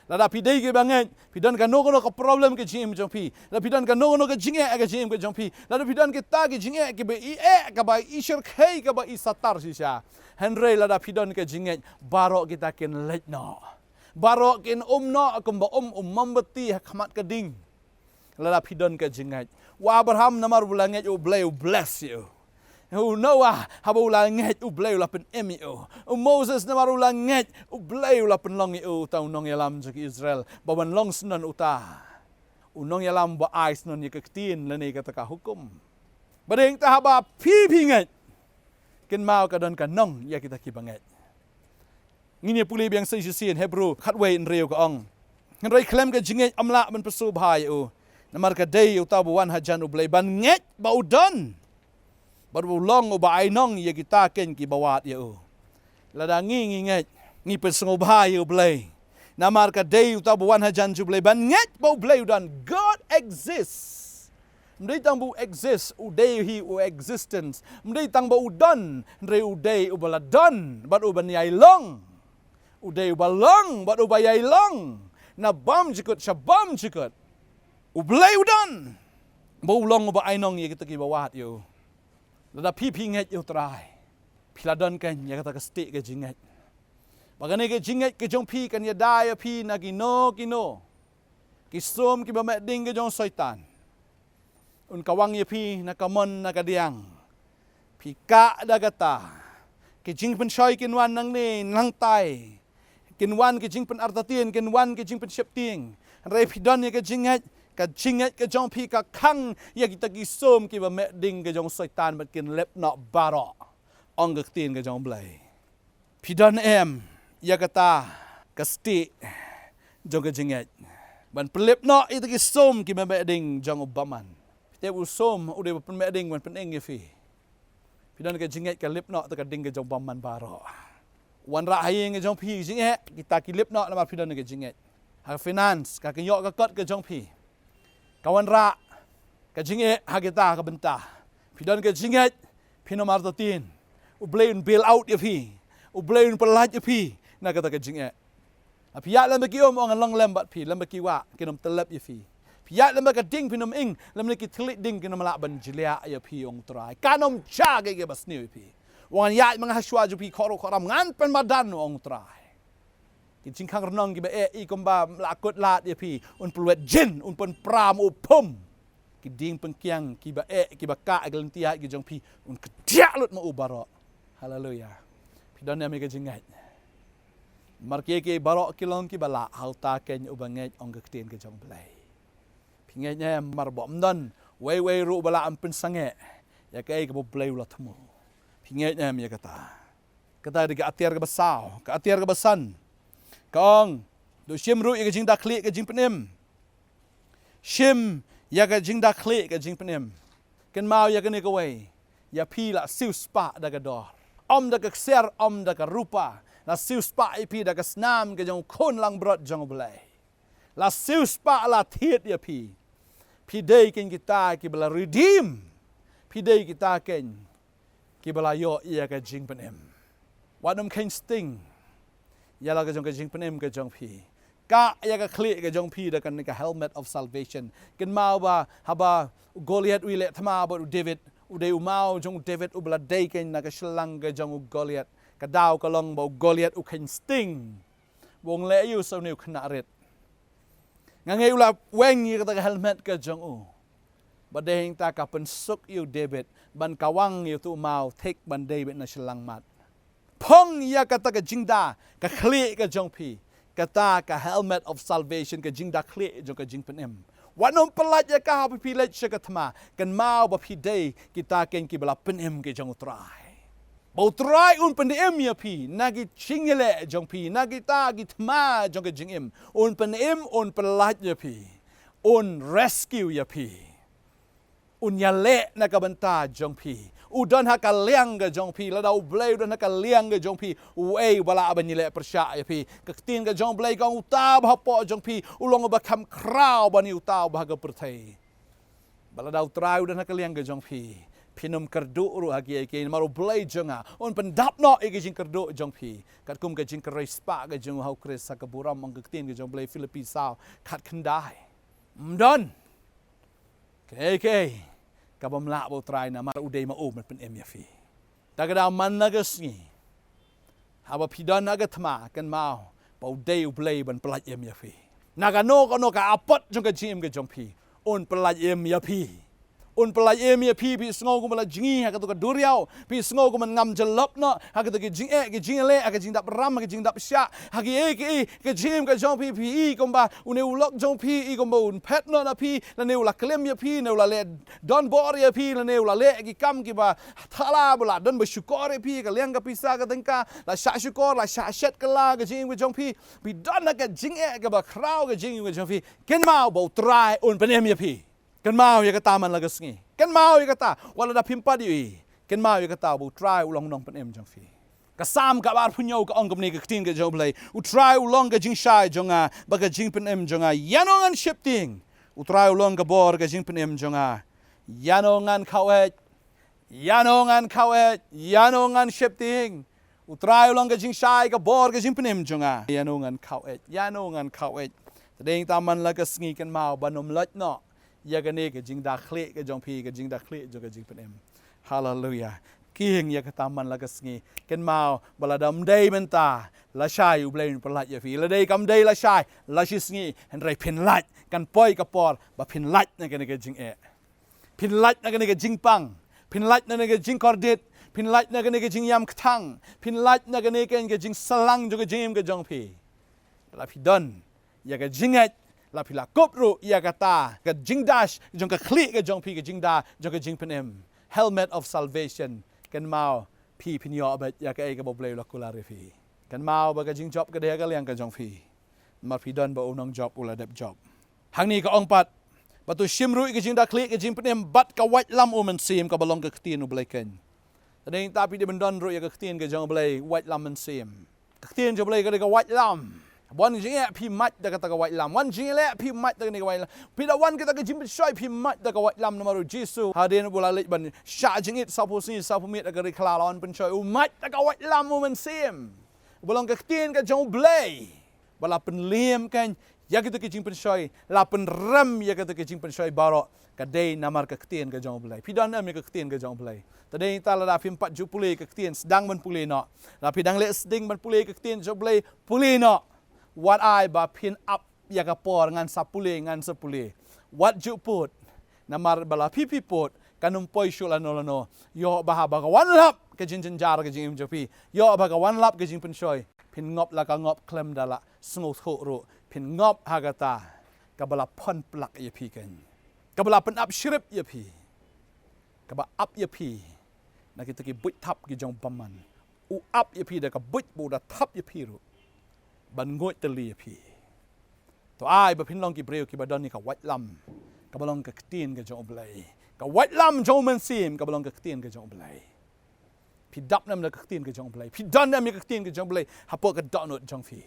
Lada phi dei kiba ngeit, phi don kano kano ka problem ka jingim ka jong phi, lada phi don kano kano ka jingeh ka jingim ka jong phi, lada phi don kita ki jingeh kiba i eh, kaba i shyrkhei, kaba i satar shisha, hynrei lada phi don ka jingngeit, baroh kita kin leit noh. Baroh kin um noh kumba um u mombati ha khmat ka ding. Lada phi don ka jingngeit. U Abraham namar u la ngeit U Blei u bless ïa u. U Noah haba u la ngeit U Blei u la pynim ïa u. U Moses namar u la ngeit U Blei u la pynlong ïa u uta u nongïalam jong ki Israel. Ba ban long snon uta u nongïalam ba ai snon ïa ka ktien lane kata ka hukum. Ba dei ta haba phi phi ngeit. Kynmaw ka don ka nong ïa kita kiba ngeit. Ngin ïa pule biang sa shisien Hebru khatwei hynriew ka ong. Hynrei khlem ka jingngeit ym lah ban pynshai ïa u. Namar ka dei uta ba wan hajan U Blei ban ngeit ba u don. Bad u long uba ai nong ïa kita kein kiba wad ïa u. Lada ngi ngi ngeit ngi pynsngewbha ïa U Blei. Namar ka dei uta ba wan hajan U Blei ban ngeit ba U Blei u don. God exists. Ym dei tang ba u exist, u dei hi u existence. Ym dei tang ba u don, hynrei u dei uba la don bad uba ïai long. U dei uba long bad uba ïai long. Na bymjukut sha bymjukut. U Blei u don. Ba u long uba ai nong ïa kita kiba wad ïa u. Lada phi phi ngeit ïa U Trai, phi la don kein ïa kata ka stieh ka jingngeit. Ba kane ka jingngeit ka jong phi kan ïada ïa phi na kino kino ki sum kiba meh ding ka jong Soitan. Un kawang ïa phi na ka mon na ka diang. Phi kah da kata. Ki jingpynshoi kin wan nangne nangtai. Kin wan ki jingpynartatien, kin wan ki jingpynsheptieng. Hynrei phi don ïa ka jingngeit, ka jingngeit ka jong phi ka khang ïa kita ki sum kiba meh ding ka jong Soitan bad kin lip noh baroh. Ong ka ktien ka jong U Blei. Phi don em ïa kata ka stieh jong ka jingngeit ban pynlip noh ïa kita ki sum kiba meh ding jong u bymman. Phi tip u sum u dei ba pynmeh ding ban pyning ïa phi. Phi don ka jingngeit ka lip noh ta ka ding ka jong u bymman baroh. Wanrah ha ïing ka jong phi jingeh kita ki lip noh namar phi don ka jingngeit. Ha ka finance ka kynjoh ka kot ka jong phi. Ka wanrah ka jingeh ha kita ka bynta. Phi don ka jingngeit phin ym artatien. U Blei un bail out ïa phi. U Blei un pyllait ïa phi na kata ka jingeh. Phi ïaid lem bad ki um ong ngan long lem bad phi, lem bad ki wah kin ym tyllep ïa phi. Phi ïaid lem bad ka ding phin ym ing, lem bad ki thylliej ding kin ym lah ban jliah ïa phi ong Trai. Kan ym sha kaei kaba sniew ïa phi. Wan ïaid ma nga ha shuwa jong phi khoro khoram ngan pynmadan ong Trai. Ki jingkhang rnong kiba eh i kumba la kut lad ïa phi, un pynwet jin, un pynpra ma u phum. Ki dieng pynkiang kiba eh kiba kah ki lynti ïaid ki jong phi, un kdiah lut ma u baroh. Haleluya. Phi don em ïa ka jingngeit. Namar kiei kiei baroh ki long kiba lah ha uta kein uba ngeit ong ka ktien ka jong U Blei. Phi ngeit ne em mar ba ym don wei wei ruh ba lah ban pynsangeh ïa kaei kaba U Blei u la thmu. Phi ngeit ne em ïa kata. Kata dei ka atiar kaba saw, ka atiar kaba san. Ka ong, to shim ruh ïa ka jingdakhlieh ka jingpynim. Shim ïa ka jingdakhlieh ka jingpynim. Kynmaw ïa kane kawei, ïa phi la siewspah da ka dor. Ym da ka ksiar, ym da ka rupa. La siewspah ïa phi da ka snam ka jong u khun langbrot jong U Blei. La siewspah la thied ïa phi. Phi dei kein kita kiba la redeem. Phi dei kita kein kiba la ïoh ïa ka jingpynim. Wat nym kheiñ sting ïa la ka jong ka jingpynim ka jong phi. Kah ïa ka khlieh ka jong phi da kane ka helmet of salvation. Kynmaw ba haba u Goliath u ïaleh thma bad u David, u dei u maw jong u David uba la dei kein na ka shyllangmat ka jong u Goliath. Ka daw ka long ba u Goliath u kheiñ sting ba un leh ïa u sa une u khynnah rit. Nga ngeit u la weng ïa kata ka helmet ka jong u. Ba dei hangta ka pynsuk ïa u David ban kawang ïa utu u maw thik ban dei beit na shyllangmat. Phong ïa kata ka jingda ka khlieh ka jong phi. Kata ka helmet of salvation, ka jingdakhlieh jong ka jingpynim. Wat nym pyllait ïa ka haba phi leit sha ka thma. Kynmaw ba phi dei kita kein kiba la pynim ka jong u Trai. Ba u Trai un pynim ïa phi na ki jingïaleh jong phi, na kita ki thma jong ka jingim. Un pynim, un pyllait ïa phi. Un rescue ïa phi. Un ïaleh na ka bynta jong phi. U don ha ka liang ka jong phi, lada U Blei u don ha ka liang ka jong phi, uei uba lah ban ïaleh pyrshah ïa phi. Ka ktien ka jong U Blei ka ong uta uba hapoh jong phi u long uba kham khraw ban ïa uta uba ha ka pyrthei. Ba lada u Trai u don ha ka liang ka jong phi, phin ym kyrduh ruh ha kiei kiei namar U Blei jong nga un pyndap noh ïa ka jingkyrduh jong phi. Katkum ka jingkyrpad ka jong u ha U Khrist ha ka burom ong ka ktien ka jong U Blei, Philippi saw khatkhyndai. Ym don kaei kaei kaba ym lah ba u Trai namar u dei ma u ban pynim ïa phi. Ta ka daw man la ka sngi haba phi don ha ka thma kynmaw ba u dei U Blei ban pyllait im ïa phi. Na kano kano ka apot jong ka jingim ka jong phi, Un pyllait im ïa phi. Un pyllait im ïa phi, phi sngew kumba la jngi ha kato ka duriaw, phi sngew kumba ngam jyllop noh ha kato ka jingeh, ka jingleh, ha ka jingdap ram, ha ka jingdap shah, ha kiei kiei ka jingim ka jong phi. Phi i kumba une u lok jong phi, i kumba un phet noh na phi, lane u la klim ïa phi, ne u la leh donbor ïa phi, lane u la leh ki kam kiba thala, ba la don ba shukor ïa phi, ka liang ka pisa ka tyngka, la shah shukor, la shah shet kylla ka jingim ka jong phi. Phi don ha ka jingeh kaba khraw ka jingim ka jong phi. Kynmaw ba U Trai un pynim ïa phi. Kynmaw ïa kata man la ka sngi. Kynmaw ïa kata wat lada phim pat ïohi. Kynmaw ïa kata ba U Trai u long u nongpynim jong phi. Ka Salm kaba arphew hynñiew ka ong kumne, ka ktien ka jong U Blei: U Trai u long ka jingshai jong nga bad ka jingpynim jong nga, ïano ngan sheptieng? U Trai u long ka bor ka jingpynim jong nga, ïano ngan khaweit? Ïano ngan khaweit? Ïano ngan sheptieng? U Trai u long ka jingshai, ka bor, ka jingpynim jong nga, ïano ngan khaweit? Ïano ngan khaweit? Te dei ta man la ka sngi, kynmaw ban ym lait noh ïa kane ka jingda khlieh ka jong phi, ka jingda khlieh jong ka jingpynim. Haleluia. Kieng ïa kata man la ka sngi. Kynmaw ba lada ym dei mynta, lashai U Blei un pyllait ïa phi. Lada kam dei lashai, la shi sngi, hynrei phin lait. Kan poi ka por ba phin lait na kane ka jingeh. Phin lait na kane ka jingpang. Phin lait na kane ka jingkordit. Phin lait na kane ka jingïam kthang. Phin lait na kane ka, ka jingsalang jong ka jingim ka jong phi. La phi don ïa ka jingngeit, la phi la kup ruh ïa kata ka jingdash jong ka khlieh ka jong phi, ka jingda jong ka jingpynim. Helmet of salvation. Kynmaw phi phin ïoh beit ïa kaei kaba U Blei u la kular ïa phi. Kynmaw ba ka jingjop ka dei ha ka liang ka jong phi. Namar phi don ba u nongjop u la dep jop. Hangne ka ong pat ba to shim ruh ïa ka jingda khlieh ka jingpynim bad ka waitlam U Mynsiem kaba long ka ktien U Blei keiñ. Te dei ta phi dei ban don ruh ïa ka ktien ka jong U Blei, waitlam Mynsiem. Ka ktien jong U Blei ka dei ka waitlam. Wan jingeh phi mait da kata ka waitlam. Wan jingleh phi mait da kane ka waitlam. Phi da wan kata ka jingpynshoi phi mait da ka waitlam, namar U Jisu hadien ba u la leit ban shah jingit sawphew sngi sawphew miet ha ka ri khlad, la wan pynshoi u mait da ka waitlam U Mynsiem. Uba long ka ktien ka jong U Blei. Ba la pynliem keiñ ïa kito ki jingpynshoi, la pynrem ïa kito ki jingpynshoi baroh, ka dei namar ka ktien ka jong U Blei. Phi don em ïa ka ktien ka jong U Blei? Te dei ta lada phim pat ju pule ka ktien, sdang ban pule noh. Lada phi dang leh sdang ban pule ka ktien jong U Blei, pule noh. Wat ai ba phin ap ïa ka por, ngan sa pule, ngan sa pule. Wat ju pud. Namar ba la phi phi pud, kan ym poi shuh lano lano. Ïoh ba haba ka wan lap ka jingjynjar ka jingim jong phi, ïoh ba ka wan lap ka jingpynshoi, phin ngop la ka ngop khlem da la sngewthuh ruh. Phin ngop ha kata kaba la phon plak ïa phi keiñ, kaba la pynap shrip ïa phi, kaba ap ïa phi na kita ki buit thap ki jong bymman. U ap ïa phi da ka buit ba u da thap ïa phi ruh, ban nguid tylli ïa phi. To ai ba phin long ki briew kiba don ïa ka waitlam kaba long ka ktien ka jong U Blei. Ka waitlam jong U Mynsiem kaba long ka ktien ka jong U Blei. Phi dap ne em da ka ktien ka jong U Blei? Phi don ne em ïa ka ktien ka jong U Blei hapoh ka dohnud jong phi?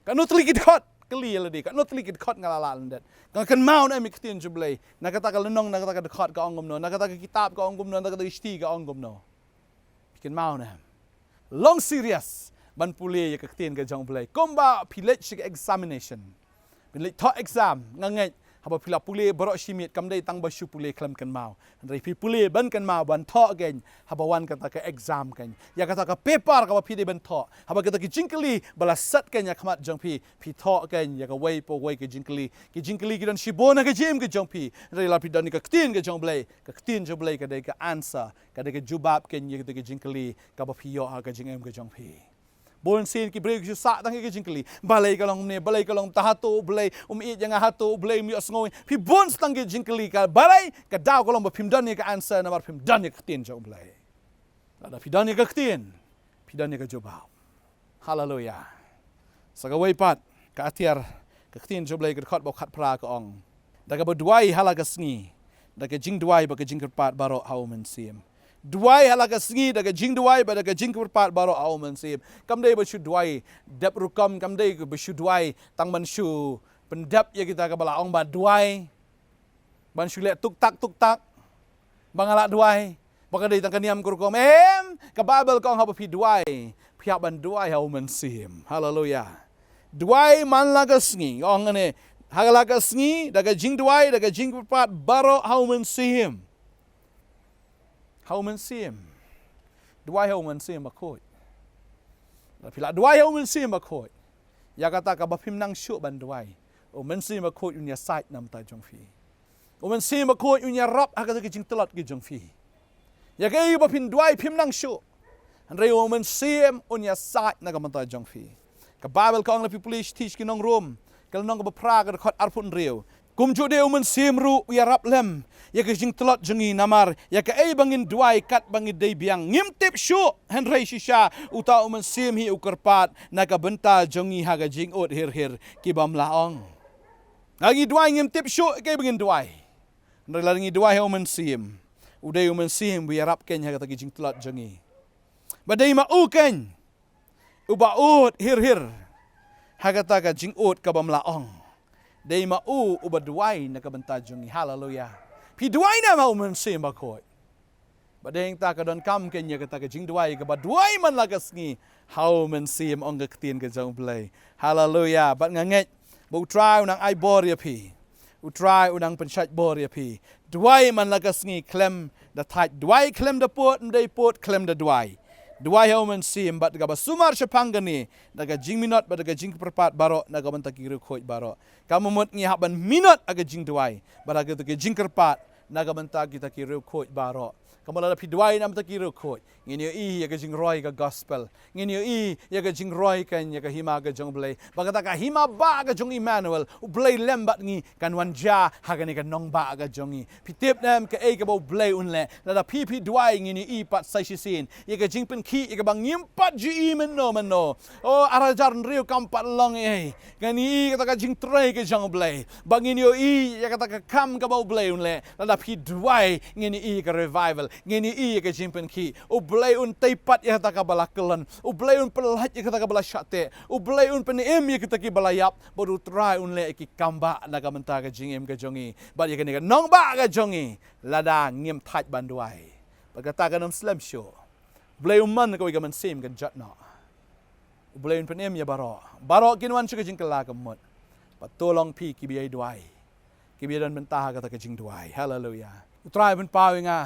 Katno tylli ki dkhot, kylli ïa lade, katno tylli ki dkhot nga la lah lyndet? Nga kynmaw ne em ïa ka ktien jong U Blei? Na kata ka lynnong, na kata ka dkhot ka ong kumno, na kata ka kitab ka ong kumno, na kata ka shithi ka ong kumno? Phi kynmaw ne em? Long serious ban pule ïa ka ktien ka jong U Blei. Kumba phi leit sha ka examination, phin leit thoh exam, nga ngeit haba phi la pule baroh shi miet, kam dei tang ba shu pule khlem kynmaw. Hynrei phi pule ban kynmaw, ban thoh keiñ haba wan kata ka exam keiñ, ïa kata ka paper kaba phi dei ban thoh. Haba kata ki jingkylli ba la set keiñ ha khmat jong phi, phi thoh keiñ ïa kawei pa kawei ka jingkylli. Ki jingkylli ki don shibun ha ka jingim ka jong phi. Hynrei lada phi don ïa ka ktien ka jong U Blei, ka ktien jong U Blei ka dei ka answer, ka dei ka jubab keiñ ïa kata ka jingkylli kaba phi ïoh ha ka jingim ka jong phi. Bun sien ki briew ki shu sah tang ïa ka jingkylli. Balei ka long kumne, balei ka long kumta, hato U Blei um ïeit ïa nga, hato U Blei um ïohsngew? Phi bun sien tang ki jingkylli, ka balei, ka daw ka long ba phim don ïa ka answer namar phim don ïa ka ktien jong U Blei. Lada phi don ïa ka ktien, phi don ïa ka jubab. Haleluia. Sa kawei pat, ka atiar ka ktien jong U Blei, ka dkhot ba khatphra ka ong: Da kaba duwai ha la ka sngi da ka jingduwai bad ka jingkyrpad baroh ha U Mynsiem. Duwai ha la ka sngi da ka jingduwai bad da ka jingkyrpad baroh ha U Mynsiem. Kam dei ba shu duwai dep rukom, kam dei ba shu duwai tang ban shu pyndep ïa kita kaba la ong ba duwai, ban shu leh tuk tak tuk tak ba nga la duwai, ba ka dei tang ka niam ka rukom. Em, ka Baibl ka ong haba phi duwai, phi hap ban duwai ha U Mynsiem. Haleluia. Duwai man la ka sngi, ong ne, ha la ka sngi da ka jingduwai, da ka jingkyrpad baroh ha U Mynsiem. Ha U Mynsiem. Duwai ha U Mynsiem Bakhuid. Lada phi la duwai ha U Mynsiem Bakhuid, ïa kata kaba phim nang shuh ban duwai, U Mynsiem Bakhuid un ïasaid na ka bynta jong phi. U Mynsiem Bakhuid un ïarap ha kata ka jingtlot ka jong phi. Ïa kaei ba phin duwai phim nang shuh, hynrei u Mynsiem un ïasaid na ka bynta jong phi. Ka Baibl ka ong, la phi pule sha ki nong Rom, ka lynnong kaba phra, ka dkhot arphew hynriew: Kumjuh de u Mynsiem ruh u ïarap lem ïa ka jingtlot jong ngi, namar ïa kaei ba ngin duwai katba ngi dei biang ngim tip shuh, hynrei shisha uta u Mynsiem hi u kyrpad na ka bynta jong ngi ha ka jingud hir hir ki bym lah ong. Nga, ngi duwai ngim tip shuh kaei ba ngin duwai. Hynrei lada ngi duwai ha u Mynsiem, u dei u Mynsiem uba ïarap kein ha kata ka jingtlot jong ngi. Ba dei ma u kein uba ud hir hir ha kata ka jingud ka bym lah ong. Dei ma u uba duwai na ka bynta jong ngi. Haleluya. Phi duwai ne em ha u Mynsiem Bakhuid? Ba dei hangta ka donkam kein ïa kata ka jingduwai kaba duwai man la ka sngi ha u Mynsiem, ong ka ktien ka jong u Blei. Haleluya. Bad nga ngeit ba u Trai u nang ai bor ïa phi. U Trai u nang pynshait bor ïa phi. Duwai man la ka sngi khlem da thait, duwai khlem da pud, ym dei pud khlem da duwai. Duwai ha u Mynsiem bad kaba sumar shaphang kane, da ka jingminot bad da ka jingkyrpad baroh na ka bynta ki riewkhuid baroh. Ka mut ngi hap ban minot ha ka jingduwai bad ha ka jingkyrpad na ka bynta kita ki riewkhuid baroh. Ka mut lada phi duwai na ka bynta ki riewkhuid, ngin ïohi ïa ka jingroi ka gospel. Ngin ïohi ïa ka jingroi kein ïa ka hima ka jong u Blei. Ba kata ka hima bah ka jong Immanuel, u Blei lem bad ngi, kan wan jia ha kane ka nongbah ka jong ngi. Phi tip ne em kaei kaba u Blei un leh? Lada phi phi duwai, ngin ïohi pat sa shisien ïa ka jingpynkhih ïa kaba ngim pat ju i mynno mynno. O, ar hajar hynriew kam pat long ei. Ngin ïohi kata ka jingtrei ka jong u Blei. Ba ngin ïohi ïa kata ka kam kaba u Blei un leh. Lada phi duwai, ngin ïohi ka revival. Ngin ïohi ïa ka jingpynkhih. U Blei un tei pat ïa kata kaba la kyllon. U Blei un pyllait ïa kata kaba la shah teh. U Blei un pynim ïa kita kiba la ïap. Bad u Trai un leh ïa ki kam bah na ka bynta ka jingim ka jong ngi. Bad ïa kane ka nongbah ka jong ngi, lada ngim thait ban duwai, bad kata kan ym slem shuh. U Blei um mon kawei ka mynsiem kynjat noh. U Blei un pynim ïa baroh. Baroh kin wan sha ka jingkylla ka mut. Bad to long phi kiba ïai duwai, kiba ïadon bynta ha kata ka jingduwai. Haleluya. U Trai u pynpaw ïa nga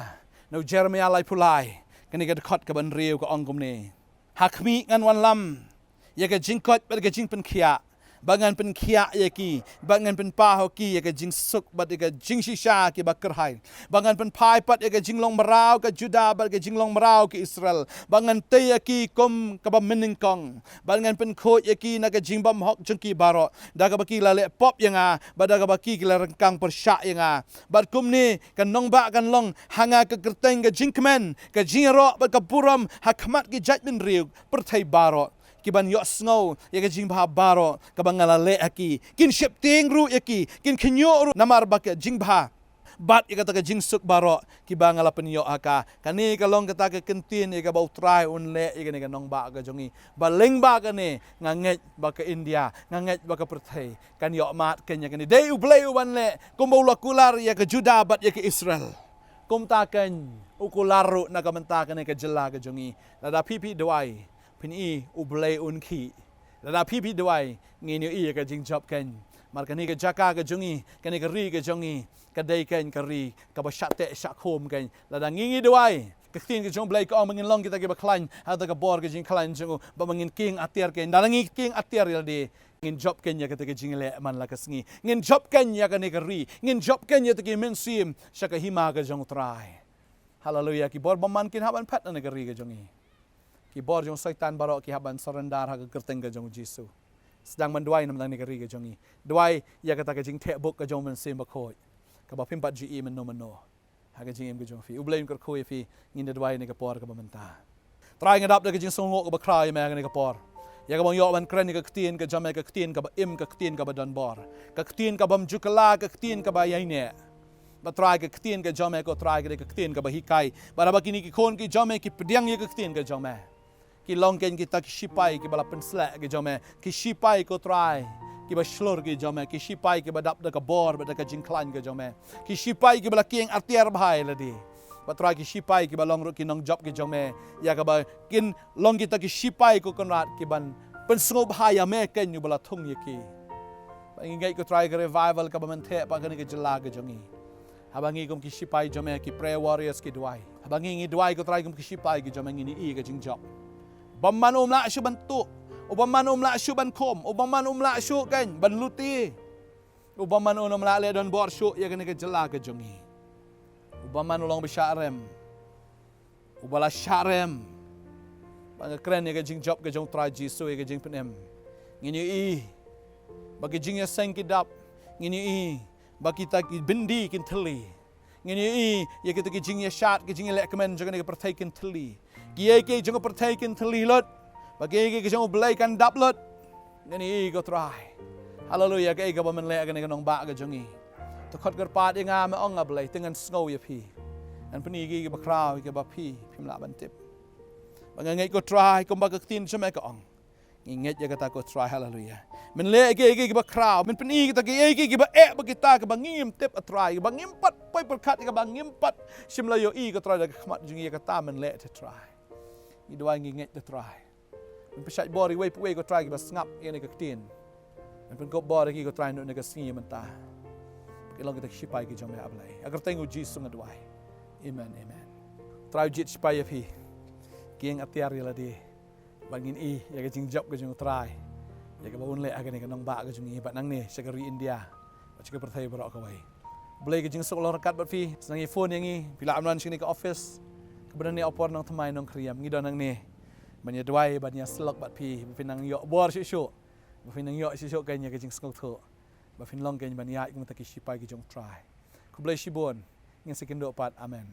na u Jeremaïah laiphew lai, kane ka dkhot kaba hynriew, ka ong kumne: Ha khmih, ngan wanlam ïa ka jingkoit bad ka jingpynkhiah, bad ngan pynkhiah ïa ki, bad ngan pynpaw ha ki ïa ka jingsuk bad ïa ka jingshisha kiba kyrhai, bad ngan pynphai pat ïa ka jinglong mraw ka Judah bad ka jinglong mraw ka Israel, bad ngan tei ïa ki kum kaba mynnyngkong, bad ngan pynkhuid ïa ki na ka jingbymhok jong ki baroh, da kaba ki la leh pop ïa nga, bad da kaba ki, ki la ryngkang pyrshah ïa nga. Bad kumne ka nongbah kan long ha nga ka kyrteng ka jingkmen, ka jingïaroh bad ka burom ha khmat ki jaitbynriew pyrthei baroh, ki ban ïohsngew ïa ka jingbha baroh kaba nga la leh ha ki. Kin sheptieng ruh ïa ki, kin khynñiuh ruh namar ba ka jingbha bad ïa kata ka jingsuk baroh kiba nga la pynïoh ha ka. Kane ka long kata ka kyntien ïa kaba u Trai un leh ïa kane ka nongbah ka jong ngi. Ba lyngba kane nga ngeit ba ka India, nga ngeit ba ka pyrthei kan ïohmad kein ïa kane. Dei U Blei u ban leh kumba u la kular ïa ka Judah bad ïa ka Israel, kumta kein u kular ruh na ka bynta kane ka jylla ka jong ngi. Lada phi phi duwai, phin i U Blei un khih. Lada phi phi duwai, ngin ïohi ïa ka jingjop kein. Namar kane ka jaka ka jong ngi, kane ka ri ka jong ngi, ka dei kein ka ri kaba shah teh shah khum kein. Lada ngi ngi duwai, ka ktien ka jong U Blei ka ong ba ngin long kita kiba khlaiñ ha kata ka bor ka jingkhlaiñ jong u, bad ba ngin kieng atiar kein. Lada ngi kieng atiar ïa lade, ngin jop kein ïa kata ka jingleh man la ka sngi. Ngin jop kein ïa kane ka ri. Ngin jop kein ïa kata ki mynsiem sha ka hima ka jong U Trai. Haleluya. Ki bor bymman kin hap ban phet na ka ri ka jong ngi. Ki bor jong Soitan baroh ki hap ban surrender ha ka kyrteng ka jong U Jisu. Sdang ban duwai namar kane ka ri ka jong ngi. Duwai ïa kata ka jingtheh buk ka jong U Mynsiem Bakhuid, kaba phim pat ju i mynno mynno ha ka jingim ka jong phi. U Blei un kyrkhu ïa phi. Ngin da duwai ha kane ka por kaba mynta. Trai, nga dap da ka jingsngewnguh kaba khraw ïa me ha kane ka por, ïa kaba nga ïoh ban kren ïa ka ktien ka jong me, ka ktien kaba im, ka ktien kaba don bor, ka ktien ka bym ju kylla, ka ktien kaba ïaineh. Bad Trai, ka ktien ka jong me, ko Trai, ka dei ka ktien kaba hikai. Bad haba kine ki khun ki jong me ki pdiang ïa ka ktien ka jong me, ki long kein kita ki shipai kiba la pynsleh ki jong me, ki shipai, ko Trai, kiba shlur ki jong me, ki shipai kiba dap da ka bor bad da ka jingkhlaiñ ka jong me, ki shipai kiba la kieng atiar bha ïa lade. Bad Trai, ki shipai kiba long ruh ki nongjop ki jong me, ïa kaba kin long kita ki shipai, ko Kynrad, ki ban pynsngewbha ïa me kein uba la thung ïa ki. Bad ngi ngeit, ko Trai, ka revival kaba myntheh pat ha kane ka jylla ka jong ngi. Haba ngi kum ki shipai jong me, ki prayer warriors, ki duwai, haba ngi ngi duwai, ko Trai, kum ki shipai ki jong me, ngin ïohi ka jingjop. U bymman um lah shuh ban tuh, u bymman um lah shuh ban khum, u bymman um lah shuh kein ban lute. Uba man un ym lah leh donbor shuh ïa kane ka jylla ka jong ngi. Uba man u long ba shah rem. Uba la shah rem. Ba nga kren ïa ka jingjop ka jong u Trai Jisu ïa ka jingpynim. Ngin ïohi ba ki jingïaseng ki dap. Ngin ïohi ba kita ki byndi kin thylli. Ngin ïohi ïa kita ki jingïashad, ki jingïalehkmen jong kane ka pyrthei kin thylli. Kiei kiei jong ka pyrthei kin thylli lut. Ba kiei kiei jong U Blei kan dap lut. Ngin ïohi, ko Trai. Haleluya, kaei kaba men leh ha kane ka nongbah ka jong ngi. To khot kyrpad ïa nga, me ong, A Blei, te ngan sngew ïa phi. Ngan pyni ïa kiei kiba khraw, ïa kiba phi phim lah ban tip. Ba nga ngeit, ko Trai, kumba ka ktien jong me ka ong. Ngi ngeit ïa kata, ko Trai, haleluya. Men leh ïa kiei kiei kiba khraw, men pyni kita kiei kiei kiba eh bad kita kiba ngim tip, A Trai, kiba ngim pat poi pyrkhat, kiba ngim pat shym la ïohi, ko Trai, da ka khmat jong ngi, ïa kata men leh, te Trai. Ngi duwai, ngi ngeit, te Trai. Men pynshait bor ïa uwei pa uwei, ko Trai, kiba sngap ïa kane ka ktien. Men pynkup bor ïa ki, ko Trai, naduh kane ka sngi mynta. Ba kin long kita ki shipai ki jong me, A Blei. Ha ka kyrteng U Jisu nga duwai. Amen, amen. Trai u jied shipai ïa phi. Kieng atiar ïa lade. Ba ngin ïohi ïa ka jingjop ka jong u Trai, ïa kaba un leh ha kane ka nongbah ka jong ngi, bad nangne sha ka ri India, bad sha ka pyrthei baroh kawei. Blei ka jingsuk long ryngkat bad phi. Sngewbha phone ïa ngi, phi lah ban wan sha kane ka office kaba don ha Upper Nongthymmai, Nongkhriem. Ngi don nangne ban ïa duwai, ban ïa sylluk bad phi, ba phin nang ïoh bor shuh shuh, ba phin nang ïoh shuh shuh kane ka jingsngewthuh, ba phin long kane ban ïaid kum kita ki shipai ki jong u Trai. Khublei shibun. Ngin sa ïakynduh pat. Amen.